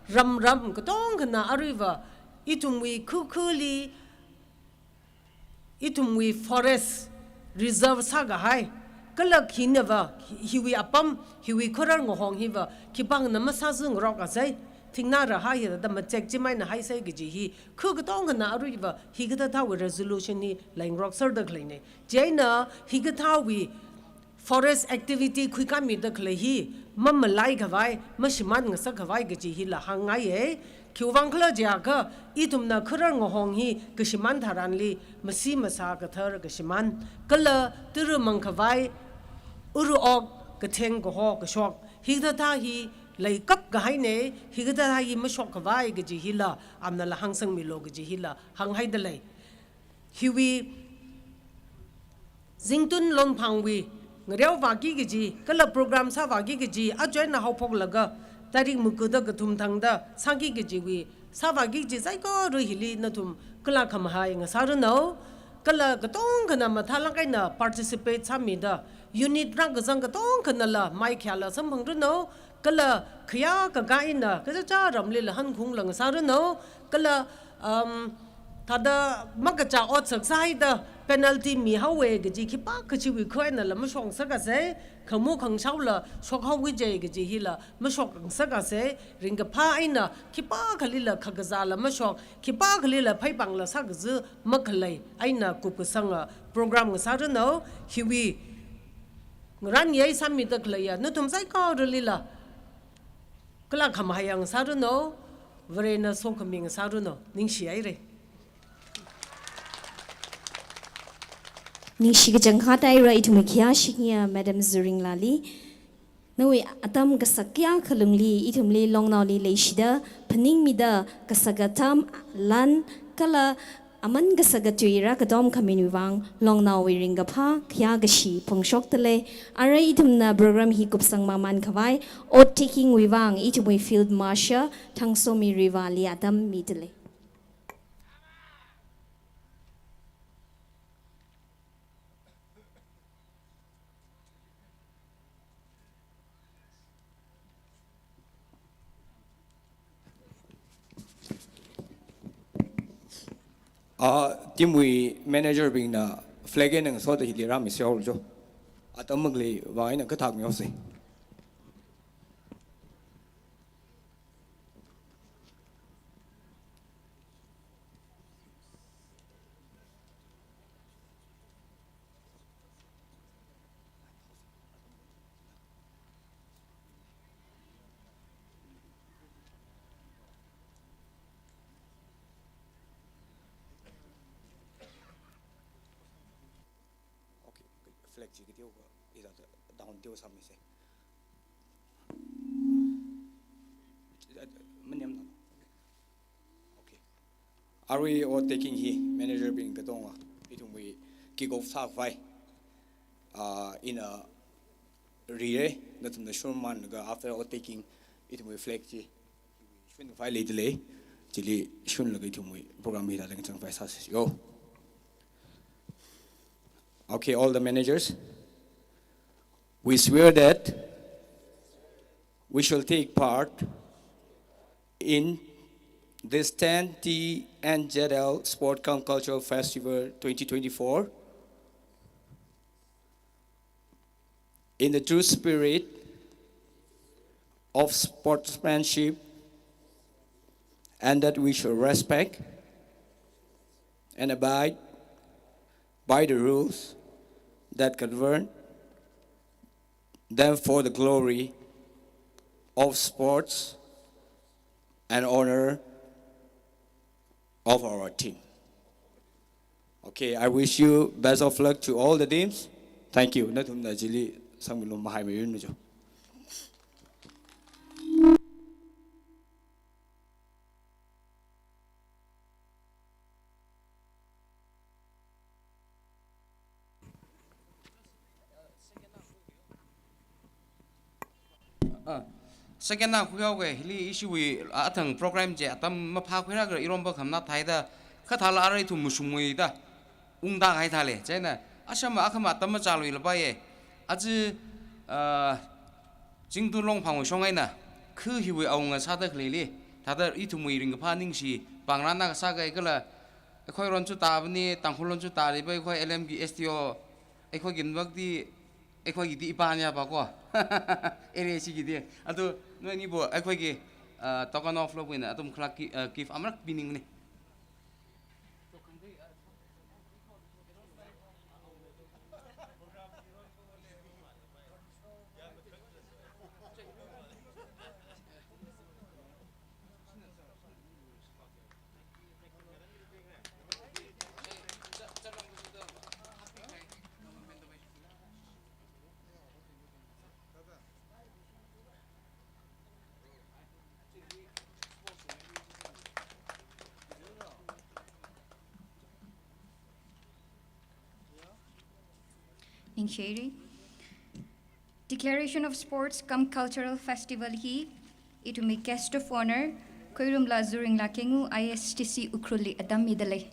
ramram katongkhana aruiva ithumwui khukhuli ithumwui forest reserve sākahai, kala khinava hi-, hiwui apam, hiwui khurar ngahong hiva khipāna masāzungarokasei, thingnara hai da machek chimeina haisei kaji hi, khu katongkhana aruiva hikathāthāwui resolution hi leingarokserda khaleina. Chieina hikathāwui forest activity khuikāmida khalei hi mamalaikhavai, mashimān ngasakkhavai kaji hila hāngngaiya. Khiwuivang khala jiakha, ithumna khurar ngahong hi kashimān tharanli masi masā kathar kashimān, kala tara mangkhavai, uru ok, katheng kaho kashok, hikathāthā hi leikap kahaina, hikathāthā hi mashokkhavai kaji hila, amnala hāngsangmilu kaji hila hānghaida lei. Hiwui Zingtun Longphangwui ngareovāki kaji, kala program sāvāki kaji, aja eina haophoklaga tarik makuda kathum thangda sāki kajiwui, sāvāki kaji saikora hili nathum kala khamahai ngasāranu. Kala katongkhana mathālāk eina participate sāmida, unit rākazang katongkhanala maikhayāla samphangranu. Kala khayākakā eina kachichā ramlila hankhungla ngasāranu. Kala, um, thāda makachā otsak sāhaida penalty mihaowa kaji khipākha chiwui khuinala mashokngasakasei, khamu khangshaola shokhaoki kaji kaji hila mashokngasakasei, ringkaphā eina khipākhalila khakazāla mashok, khipākhalila pheipāngla sākaza makhalei eina kupkasanga program ngasāranu. Hiwui ngarānyei sāmida khaleiya nathum saikoralila kala khamahai ngasāranu, Varena sokhami ngasāranu, ningshihaira. Ningshi kachangkhat haira ithumwui khayāshingya Madam Zuringlali. Nawui atam kasak kayākha lungli, ithumli Longnaoli leishida phaningmida, kasak atam lan kala aman kasak atui rākatom khaminwui vang Longnaowui ringkaphā khayākashi phongshokdalei. Arui ithumna program hi kupsang mamānkhavai oath taking wui vang ithumwui Field Marshal Thangsomi Riwali atam midalei. Ah, team wui manager bingna flag eina ngasoda hili rāmisehaolu jo. Atam makhalei vang eina kathak mihaosei. Okay, flag chi kateokha hithāda down teokha sāmisei. Manemna. Okay. Arui oath taking hi manager bing katonga ithumwui kick off sākhavai, ah, ina rira, nathumna shunmānlaga after oath taking ithumwui flag chi shunkhavai leidalei, chili shunlaga ithumwui program hithāda ngachangkhavai sāsei. Yo. Okay, all the managers. We swear that we shall take part in this ten T N Z L Sport cum Cultural Festival twenty twenty-four in the true spirit of sportsmanship, and that we shall respect and abide by the rules that govern them for the glory of sports and honor of our team. Okay, I wish you best of luck to all the teams. Thank you. Nathumna chili sangmilu mahaimeiranu jo. Ah, Second na khuihaoga, hili ishiwui athang program chi atam maphākhuirākha irompa khamna thaida, kha thāla arui ithum mashungmeida ungda kahai thālei. Chieina ashama akhama atam machāluilapaiye. Aja, ah, Zingtun Longphangwui shong eina khi hiwui awunga sāda khaleili, thāda ithumwui ringkaphā ningshi pāngrāna kasā kahai kala, ꯑꯩꯈꯣꯏꯔꯣꯝꯁꯨ ꯇꯥꯕꯅꯤ, ꯇꯥꯡꯈꯨꯜꯔꯣꯝꯁꯨ ꯇꯥꯔꯤꯕ ꯑꯩꯈꯣꯏ L M G S T O, ꯑꯩꯈꯣꯏꯒꯤꯗꯃꯛꯇꯤ, ꯑꯩꯈꯣꯏꯒꯤꯗꯤ ꯏꯄꯥꯅꯦꯕꯀꯣ, area ꯑꯁꯤꯒꯤꯗꯤ꯫ ꯑꯗꯨ ꯅꯣꯏꯅꯤꯕꯨ ꯑꯩꯈꯣꯏꯒꯤ, ꯑ, token of love ꯑꯣꯏꯅ ꯑꯗꯨꯝ ꯈꯔ gi-, ꯑ, gift ꯑꯃꯔꯛ ꯄꯤꯅꯤꯡꯕꯅꯤ꯫ Ningshiri. Declaration of Sports cum Cultural Festival hi ithumwui Guest of Honour, Khuirumla Zuringla Kengu, I S T C Ukhrulli atam midalei.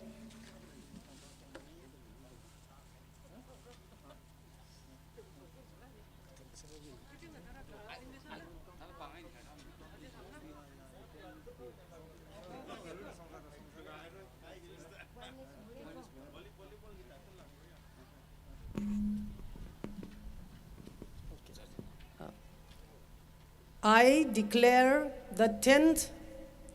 I declare the tenth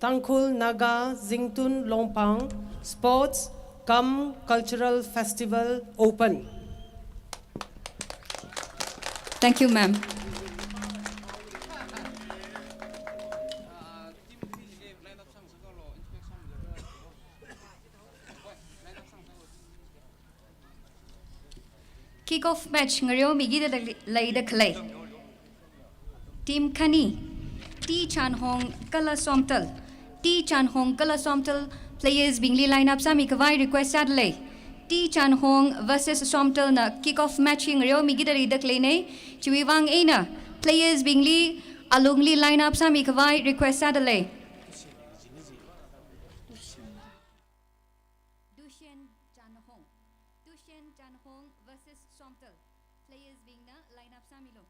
Tangkhul Naga Zingtun Longphang Sports cum Cultural Festival open. Thank you, ma'am. Kick off match ngareomigida leida khalei team khani, T Chanhong kala Somtal. T Chanhong kala Somtal players bingli line up sāmi khavai request sādalei. T Chanhong versus Somtal na kick off match hi ngareomigida leida khaleinei. Chiwui vang eina players bingli alungli line up sāmi khavai request sādalei. Dushen Chanhong. Dushen Chanhong versus Somtal. Players bingna line up sāmilu.